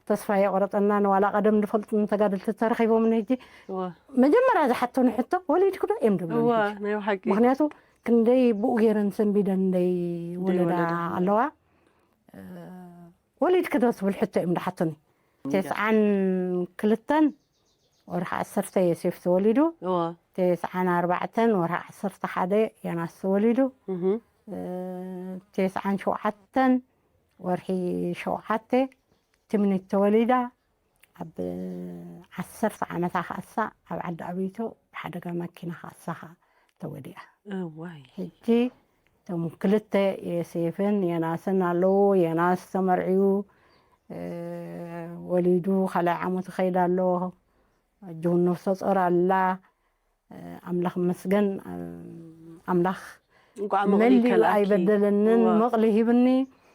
ተስፋ የቆረጠናን ዋላ ቀደም ዝፈልጡ ተጋደልቲ ተረኺቦም ሕጂ እዋ መጀመርያ ዝሓተኑ ሕቶ ወሊድኩ ዶ እዮም ድብሉ እዋ ናይ ብሓቂ ምክንያቱ ክንደይ ብኡ ገይረን ሰንቢደን እንደይ ወለዳ ወለዳ። ኣለዋ ወሊድኪ ዶ ትብል ሕቶ እዮም ዝሓተኒ ተስዓን ክልተን ወርሒ ዓሰርተ ዮሴፍ ተወሊዱ እዋ ተስዓን ኣርባዕተን ወርሒ ዓሰርተ ሓደ ዮናስ ተወሊዱ እህ ተስዓን ሸውዓተን ወርሒ ሸውዓተ ትምኒት ተወሊዳ ኣብ ዓሰርተ ዓመታ ከኣሳ ኣብ ዓዲ ኣብይቶ ብሓደጋ መኪና ከኣሳ ከኣ ተወዲኣ እዋይ ሕጂ እቶም ክልተ የሴፍን የናስን ኣለዉ የናስ ተመርዕዩ ወሊዱ ካልኣይ ዓመቱ ከይድ ኣሎ ሕጂ እውን ነፍሰ ጾር ኣላ ኣምላኽ መስገን ኣምላኽ እንኳዕ መሊኡ መቕሊከልኣኪ ኣይበደለንን እዋ። መቕሊ ሂብኒ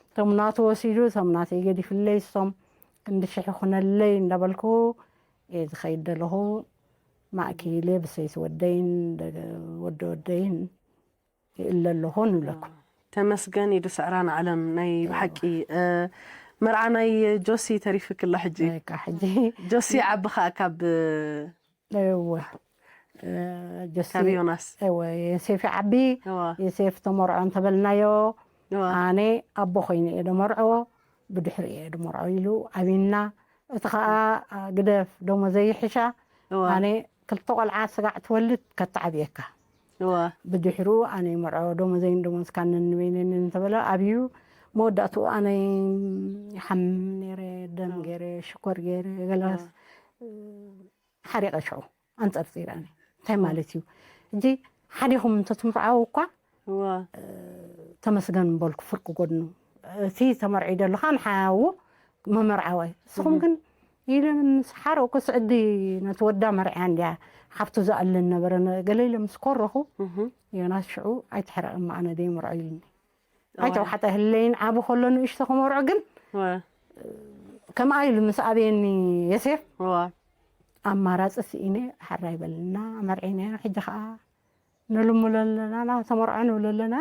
እቶም ናቱ ወሲዱ እቶም ናተይ ገዲፍለይ እሶም ክንዲ ሽሕ ይኹነለይ እንዳበልኩ እየ ዝኸይድ ዘለኹ። ማእኪ ኢለ ብሰይቲ ወደይን፣ ደገ-፣ ወዲ ወደይን ይእለ ኣለኹ ንብለኩም። ተመስገን ኢዱ ስዕራን ዓለም ናይ ብሓቂ። እ፣ መርዓ ናይ ጆሲ ተሪፍክላ ሕጂ። በቃ ሕጂ ጆሲ ዓቢ ኸኣ ካብ እወ፣ እ፣ ጆሲ ካብ ዮናስ። እወ፣ የሴፍ ዓቢ እዋ የሴፍ ተመርዖ እንተበልናዮ እዋ ኣነ ኣቦ ኮይኑ እየ ደመርዖ፣ ብድሕሪ እየ ደመርዖ ኢሉ ኣቢና። እቲ ኸኣ ግደፍ ደሞዘይ ይሕሻ፣ እዋ ኣነ ክልተ ቆልዓ ስጋዕ ትወልድ ከተዓብየካ። እዋ ብድሕሩ ኣነ ይመርዖ፣ ደሞዘይን ደሞዝካን ነንበይነን እንተበለ ኣብዩ። መወዳእትኡ ኣነ ይሓምም ነይረ፣ ደም ገይረ፣ ሽኮር ገይረ፣ ገለ ሓሪቐ ሽዑ ኣንጸርጺረ። ኣነ እንታይ ማለት እዩ ሕጂ ሓዲኹም እንተትምርዓው እኳ እዋ ተመስገን ምበልኩ ፍርቂ ጎድኑ። እቲ ተመርዒ ደለኻ ንሓያዉ መመርዓዋይ። ንስኹም ግን ኢለ ምስ ሓረቁ ስዕዲ ነቲ ወዳ መርዕያ እንድያ ሓፍቱ ዝኣልን ነበረ። ነ-፣ ገለ ኢለ ምስ ኮረኹ እህም። ዮናስ ሽዑ ኣይትሕረቕ እማ ኣነ ደይ መርዖ ኢሉኒ። እዋ። ኣይተውሓጠ ህለይን ዓቢ ከሎ ንእሽቶ ክመርዖ ግን እዋ ከምኣ ኢሉ ምስ ኣብየኒ የሴፍ እዋ ኣማራፂ ስኢነ ሓራይ በልና መርዒናዮ። ሕጂ ከዓ ንልምሎ ኣለና፣ ናብ ተመርዖ ንብሎ ኣለና።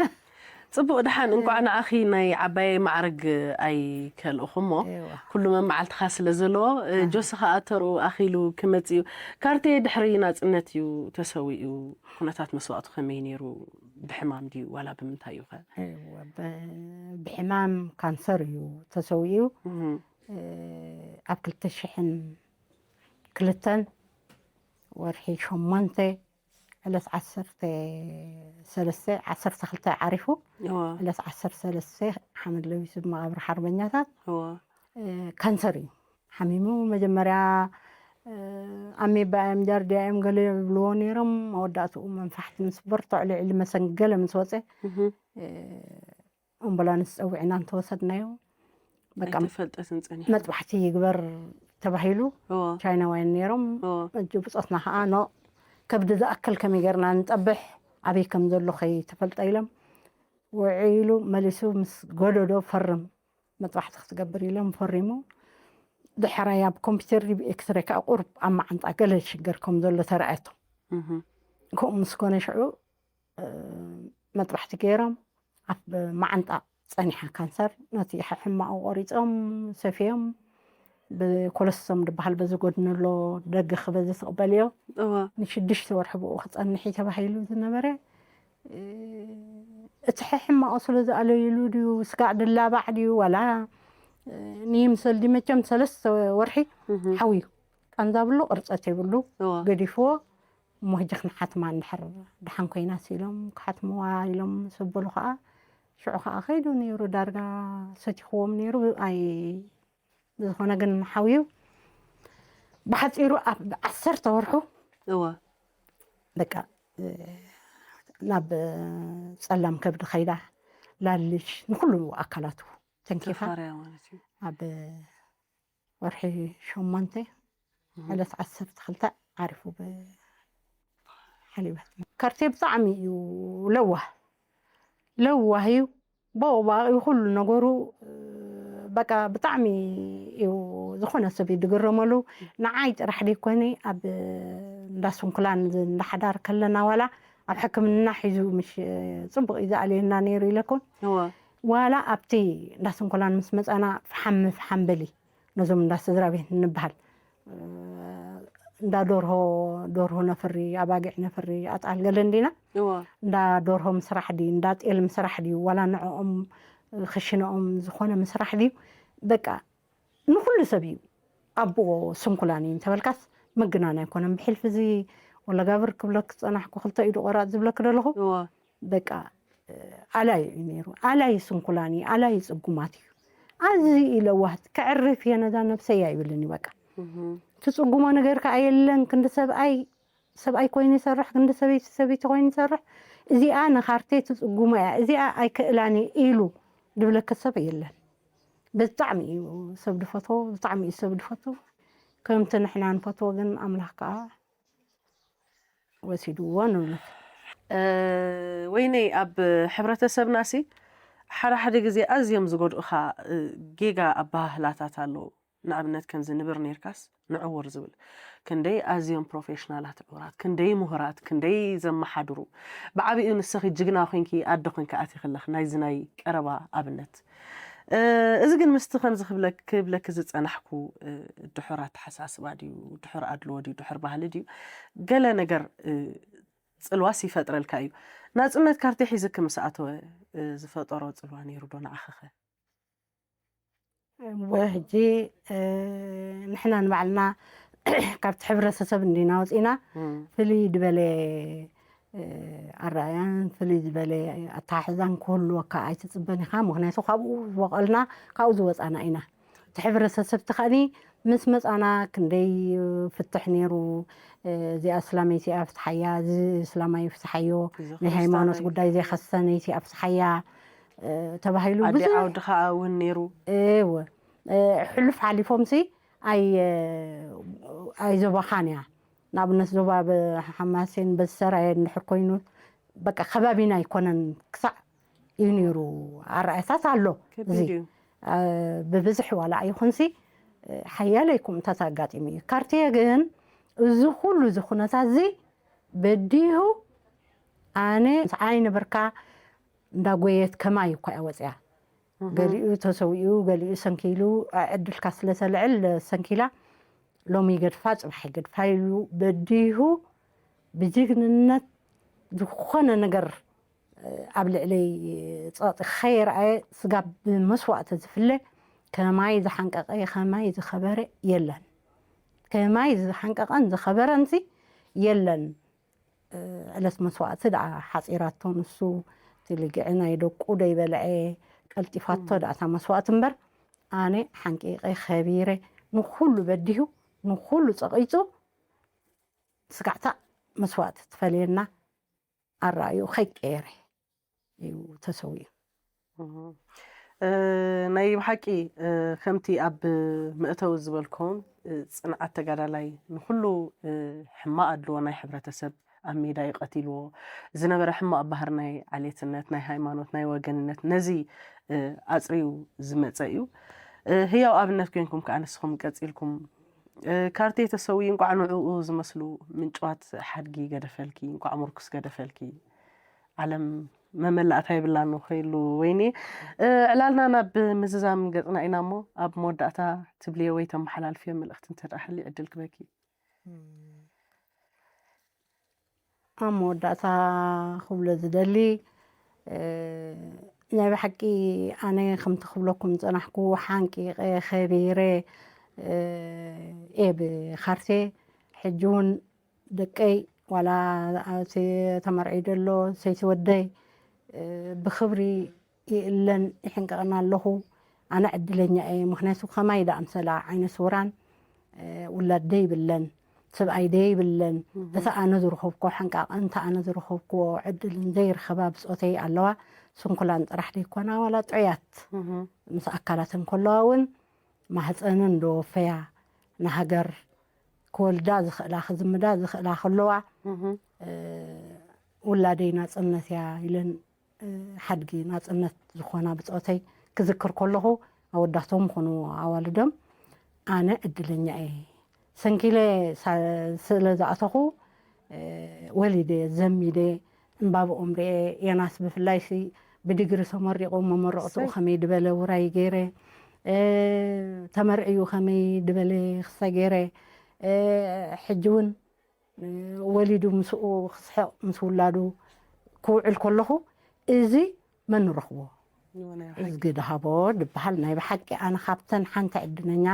ጽቡቕ ድሓን እንኳዕ ንኣኺ ናይ ዓባየይ ማዕርግ ኣይከልእኹ እሞ እዋ። ኩሉ መመዓልትኻ ስለ ዘለዎ እ፣ ጆሲ ኸኣ ተርኡ ኣኺሉ ክመጽእ እዩ። ካርቴ ድሕሪ ናጽነት እዩ ተሰዊኡ። ኩነታት መስዋእቱ ከመይ ነይሩ? ብሕማም ድዩ ዋላ ብምንታይ እዩ ኸ? እወ፣ ብ-፣ ብሕማም ካንሰር እዩ ተሰዊኡ። እህም። እ፣ ኣብ ክልተ ሽሕን ክልተን ወርሒ ሸሞንተ ዕለት ዓሰርተ ሰለስተ ዓሰርተ ክልተ ዓሪፉ እዋ ዕለት ዓሰርተ ሰለስተ ሓመድ ለቢሱ ብመቓብር ሓርበኛታት እዋ እ፣ ካንሰር እዩ ሓሚሙ። መጀመርያ እ፣ ኣሜባ እዮም ጃርዲያ እዮም ገለ ይብልዎ ነይሮም። መወዳእትኡ መንፋሕቲ ምስ በርትዖ ልዕሊ መሰንገለ ምስ ወፀ እህም። እ፣ ኣምቡላንስ ፀዊዕና እንተወሰድናዮ በቃ ኣይተፈልጠትን ጸኒሑ። መጥባሕቲ ይግበር ተባሂሉ እዋ ቻይናውያን ነይሮም። እዋ እጅ ብፆትና ከዓ ኖ ከብዲ ዝኣክል ከመይ ጌርና ንጠብሕ፣ ኣበይ ከም ዘሎ ከይተፈልጠ ኢሎም ውዒሉ መሊሱ ምስ ጎደዶ ፈርም መጥባሕቲ ክትገብር ኢሎም ፈሪሙ። ድሕራይ ኣብ ኮምፒተር ድዩ ብኤክስሬ ከዓ ቁሩብ ኣብ መዓንጣ ገለ ሽግር ከም ዘሎ ተረኣየቶ። እህም። ከምኡ ምስ ኮነ ሽዑ እ፣ መጥባሕቲ ገይሮም ኣብ መዓንጣ ጸኒሓ ካንሰር ነቲ ሕማቑ ቆሪጾም ሰፍዮም ብኮለስቶም ዝበሃል በዚ ጎድኒ ኣሎ ደገ ክበዚ ትቕበልዮ እዋ ንሽዱሽተ ወርሒ ብኡ ክጸንሕ እዩ ተባሂሉ ዝነበረ። እ፣ እቲ ሕማቑ ስለ ዝኣለይሉ ድዩ ስጋዕ ድላባዕ ድዩ ዋላ እ፣ ንይምሰል ድዩ መቸም ሰለስተ ወርሒ እህም። ሓውዩ ቃንዛ ብሉ ቅርጸት የብሉ እዋ ገዲፍዎ እሞ ሕጂ ክንሓትማ እንድሕር ደሓን ኮይናስ ኢሎም ክሓትምዋ ኢሎም ምስ በሉ ከዓ ሽዑ ከዓ ከይዱ ነይሩ ዳርጋ ሰቲኽዎም ነይሩ። ኣይ ዝኾነ ግን ሓውዩ ብሓፂሩ ኣብ ዓሰርተ ወርሑ እዋ በቃ እ፣ ናብ እ፣ ጸላም ከብዲ ከይዳ ላልሽ ንኩሉ ኣካላቱ ተንኪፋ ተፋርያ ማለት እዩ። ኣብ ወርሒ ሸሞንተ ዕለት ዓሰርተ ክልተ ዓሪፉ ብሓሊባት። ካርቴ ብጣዕሚ እዩ ለዋህ ለዋህ እዩ። ብኡ ብኣኡ ኩሉ ነገሩ በቃ ብጣዕሚ እዩ ዝኾነ ሰብ እዩ ዝግረመሉ። ንዓይ ጥራሕ ደይኮነ ኣብ እንዳ ስንኩላን እንዳ ሓዳር ከለና ዋላ ኣብ ሕክምና ሒዙ ምሽ ጽቡቕ እዩ ዝኣልየና ነይሩ ኢለኩም እዋ ዋላ ኣብቲ እንዳ ስንኩላን ምስ መጻና ፍሓም ፍሓም በሊ ነዞም እንዳ ስድራ ቤት ንበሃል እንዳ ዶርሆ ዶርሆ ነፍሪ ኣባጊዕ ነፍሪ ኣጣል ገለ እንዲና እዋ እንዳ ዶርሆ ምስራሕ ድዩ እንዳ ጤል ምስራሕ ድዩ ዋላ ንዕኦም ክሽነኦም ዝኾነ ምስራሕ ድዩ በቃ ንኩሉ ሰብ እዩ ኣቦ ስንኩላን እዩ እንተበልካስ ምግናን ኣይኮነን ብሕልፊ እዚ ወለጋብር ክብለክ ዝፀናሕኩ ክልተ ኢዱ ቆራፅ ዝብለክ ደለኹ እዋ በቃ ኣላይ እዩ ነይሩ ኣላይ ስንኩላን እዩ ኣላይ ፅጉማት እዩ ኣዝዩ ለዋህ ከዕርፍ እየ ነዛ ነብሰይ ኣይብልን እዩ በቃ ትፅጉሞ ነገር ከዓ የለን ክንዲ ሰብኣይ ሰብኣይ ኮይኑ ይሰርሕ ክንዲ ሰበይቲ ሰበይቲ ኮይኑ ይሰርሕ እዚኣ ንካርቴ ትፅጉሞ እያ እዚኣ ኣይክእላን እየ ኢሉ ድብለከ ሰብ የለን ብጣዕሚ እዩ ሰብ ድፈትዎ ብጣዕሚ እዩ ሰብ ድፈትዎ ከምቲ ንሕና ንፈትዎ ግን ኣምላኽ ከዓ ወሲድዎ ንብለት ወይነይ ኣብ ሕብረተሰብና ሲ ሓደ ሓደ ግዜ ኣዝዮም ዝጎድኡኻ ጌጋ ኣባህላታት ኣለዉ ንኣብነት ከምዚ ንብር ኔርካስ ንዕውር ዝብል፣ ክንደይ ኣዝዮም ፕሮፌሽናላት ዕውራት፣ ክንደይ ምሁራት፣ ክንደይ ዘመሓድሩ። ብዓቢኡ ንስኺ ጅግና ኮንኪ ኣደ ኮንኪ ኣቲኺ ኣለኺ፣ ናይዚ ናይ ቀረባ ኣብነት። እዚ ግን ምስቲ ከምዚ ክብለኪ ዝጸናሕኩ ድሑር ኣተሓሳስባ ድዩ፣ ድሑር ኣድልዎ ድዩ፣ ድሑር ባህሊ ድዩ፣ ገለ ነገር ጽልዋስ ይፈጥረልካ እዩ። ናጽነት ካርቴ ሒዝኪ ምስ ኣተወ ዝፈጠሮ ጽልዋ ነይሩ ዶ ንዓኺኸ? እሞ ሕጂ ንሕና ንባዕልና ካብቲ ሕብረተሰብ እንዲና ወፂና፣ ፍልይ ዝበለ ኣረኣያን ፍልይ ዝበለ ኣተሓሕዛን ክህልወካ ኣይትፅበን ኢኻ። ምክንያቱ ካብኡ ዝበቐልና፣ ካብኡ ዝወፃና ኢና። እቲ ሕብረተሰብ እቲ ከኣኒ ምስ መፃና ክንደይ ፍትሕ ነይሩ። እዚኣ እስላመይቲ እያ ፍትሓያ፣ እዚ እስላማይ ፍትሓዮ፣ ናይ ሃይማኖት ጉዳይ ዘይከሰነይቲ እያ ፍትሓያ ተባሂሉ ብዙሕ ዓዲ ከዓ እውን ነይሩ። እወ ሕሉፍ ሓሊፎም ሲ ኣይ ኣይዞባኻን እያ። ንኣብነት ዞባ ሓማሴን በዝሰራየ እንድሕር ኮይኑ በቃ ከባቢና ኣይኮነን ክሳዕ እዩ ነይሩ። ኣረኣእታት ኣሎ እዚ ብብዝሒ ዋላ ኣይኹንሲ ሓያለይ ኩምታት ኣጋጢሙ እዩ። ካርትየ ግን እዚ ኩሉ እዚ ኩነታት እዚ በዲሁ ኣነ ምስ ዓይኒ ብርካ እንዳጎየት ከማይ እኳ እያ ወፅያ። ገሊኡ ተሰዊኡ፣ ገሊኡ ሰንኪሉ፣ ዕድልካ ስለተልዕል ሰንኪላ፣ ሎሚ ይገድፋ፣ ፅባሕ ይገድፋ ኢሉ በዲሁ ብጅግንነት ዝኾነ ነገር ኣብ ልዕለይ ፀቕጢ ከይረኣየ ስጋ ብመስዋእቲ ዝፍለ ከማይ ዝሓንቀቐ ከማይ ዝኸበረ የለን። ከማይ ዝሓንቀቐን ዝኸበረንሲ የለን። ዕለት መስዋእቲ ደኣ ሓፂራቶ ንሱ እቲ ልግዒ ናይ ደቁ ደይበልዐ ቀልጢፋቶ ደኣ እታ መስዋእቲ እምበር ኣነ ሓንቂቐ ከቢረ ንኹሉ በዲሁ ንኹሉ ፀቒጡ ስጋዕታ መስዋእቲ ትፈልየና ኣረኣዩ ከይቀየረ እዩ ተሰዊኡ። ናይ ብሓቂ ከምቲ ኣብ መእተዊ ዝበልኩም ፅንዓት ተጋዳላይ ንኩሉ ሕማቕ ኣድልዎ ናይ ሕብረተሰብ ኣብ ሜዳ እዩ ቀቲልዎ። ዝነበረ ሕማቕ ባህሪ ናይ ዓሌትነት፣ ናይ ሃይማኖት፣ ናይ ወገንነት ነዚ ኣፅርዩ ዝመፀ እዩ። ህያው ኣብነት ኮይንኩም ከዓ ንስኹም ቀፂልኩም ካርቴ ተሰዊ እንቋዕ ንዕኡ ዝመስሉ ምንጭዋት ሓድጊ ገደፈልኪ፣ እንቋዕ ምርኩስ ገደፈልኪ። ዓለም መመላእታ የብላን ንኸይሉ ወይኒ። ዕላልና ናብ ምዝዛም ገጽና ኢና እሞ ኣብ መወዳእታ ትብልዮ ወይ ተመሓላልፍዮ መልእኽቲ እንተ ደኣ ሃልዩ ዕድል ክበኪ። ኣብ መወዳእታ ክብሎ ዝደሊ ናይ ብሓቂ ኣነ ከምቲ ክብለኩም ዝጸናሕኩ ሓንቂቐ ከቢረ እየ ብኻርቴ ሕጂ እውን ደቀይ ዋላ እቲ ተመርዒ ደሎ ሰይቲ ወደይ ብኽብሪ ይእለን ይሕንቀቕን ኣለኹ። ኣነ ዕድለኛ እየ፣ ምኽንያቱ ከማይ ደኣ ምሰላ ዓይነ ስውራን ውላድ ደይብለን፣ ሰብኣይ ደይብለን፣ እቲ ኣነ ዝረኸብክዎ ሕንቃቕን እቲ ኣነ ዝረኸብክዎ ዕድልን ዘይረኸባ ብጾተይ ኣለዋ። ስንኩላን ጥራሕ ደይኮና ዋላ ጥዑያት ምስ ኣካላተን ከለዋ እውን ማህፀነን ዶ ወፈያ ንሃገር ክወልዳ ዝኽእላ ክዝምዳ ዝኽእላ ከለዋ ውላደይ ናፅነት እያ ኢለን ሓድጊ ናፅነት ዝኾና ብፆተይ ክዝክር ከለኹ ኣወዳቶም ኾኑ ኣዋልዶም ኣነ ዕድለኛ እየ ሰንኪለ ስለ ዝኣተኹ ወሊደ ዘሚደ እንባብኦም ርኤ የናስ ብፍላይ ሲ ብዲግሪ ተመሪቑ መመረቕትኡ ከመይ ድበለ ውራይ ገይረ ተመርዕዩ ከመይ ድበለ ክሰ ገይረ ሕጂ እውን ወሊዱ ምስኡ ክስሕቕ ምስ ውላዱ ክውዕል ከለኹ እዚ መን ንረኽቦ እዝጊ ድሃቦ ድበሃል ናይ ብሓቂ ኣነ ካብተን ሓንቲ ዕድለኛ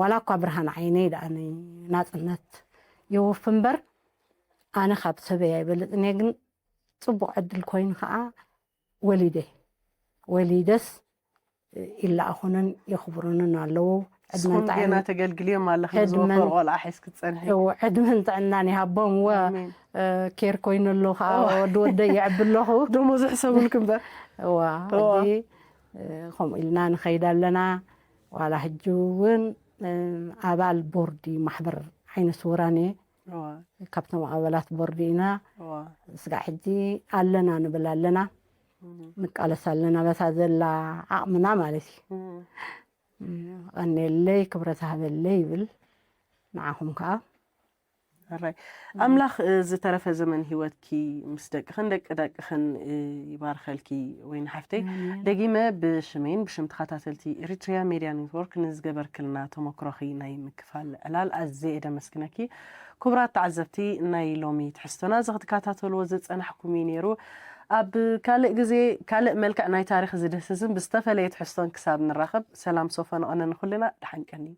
ዋላ እኳ ብርሃን ዓይነይ ደኣ ናፅነት የወፍ እምበር ኣነ ካብ ሰበይ ኣይበልፅን እየ ግን ፅቡቕ ዕድል ኮይኑ ከዓ ወሊደ ወሊደስ ይለኣኹንን የኽብሩንን ኣለዉ። ንስኹም ገና ተገልግልዮም ኣለኺ። ዝወፈር ቆልዓ ሒዝኪ ትፀንሒ። ዕድመን ጥዕናን ይሃቦም። እወ ኬር ኮይኑ ኣሎ ከዓ ወዲ ወደይ ይዕቢ ኣለኹ። ደሞዝ ሕሰቡልኪ እምበር። እዋ ሕጂ ከምኡ ኢልና ንኸይድ ኣለና። ዋላ ሕጂ እውን ኣባል ቦርዲ ማሕበር ዓይነ ስውራን እየ። ካብቶም ኣባላት ቦርዲ ኢና። ስጋዕ ሕጂ ኣለና ንብል ኣለና፣ ንቃለስ ኣለና በታ ዘላ ዓቕምና ማለት እዩ። ቀኔለይ ክብረት ሃበለይ ይብል። ንዓኹም ከዓ ኣራይ ኣምላኽ ዝተረፈ ዘመን ህይወትኪ ምስ ደቅኽን ደቂ ደቅኽን ይባርኸልኪ። ወይኒ ሓፍተይ፣ ደጊመ ብሽመይን ብሽም ተኸታተልቲ ኤሪትሪያ ሜድያ ኔትወርክ ንዝገበርክልና ተመክሮኺ ናይ ምክፋል ዕላል ኣዝየ እየ ደመስግነኪ። ክቡራት ተዓዘብቲ፣ ናይ ሎሚ ትሕዝቶና እዚ ክትከታተልዎ ዝጸናሕኩም እዩ ነይሩ። ኣብ ካልእ ግዜ ካልእ መልክዕ ናይ ታሪኽ ዝድህስስን ብዝተፈለየ ትሕዝቶን ክሳብ ንራኸብ፣ ሰላም ሶፎ ንቐነ ንኹልና። ደሓን ቀንዩ።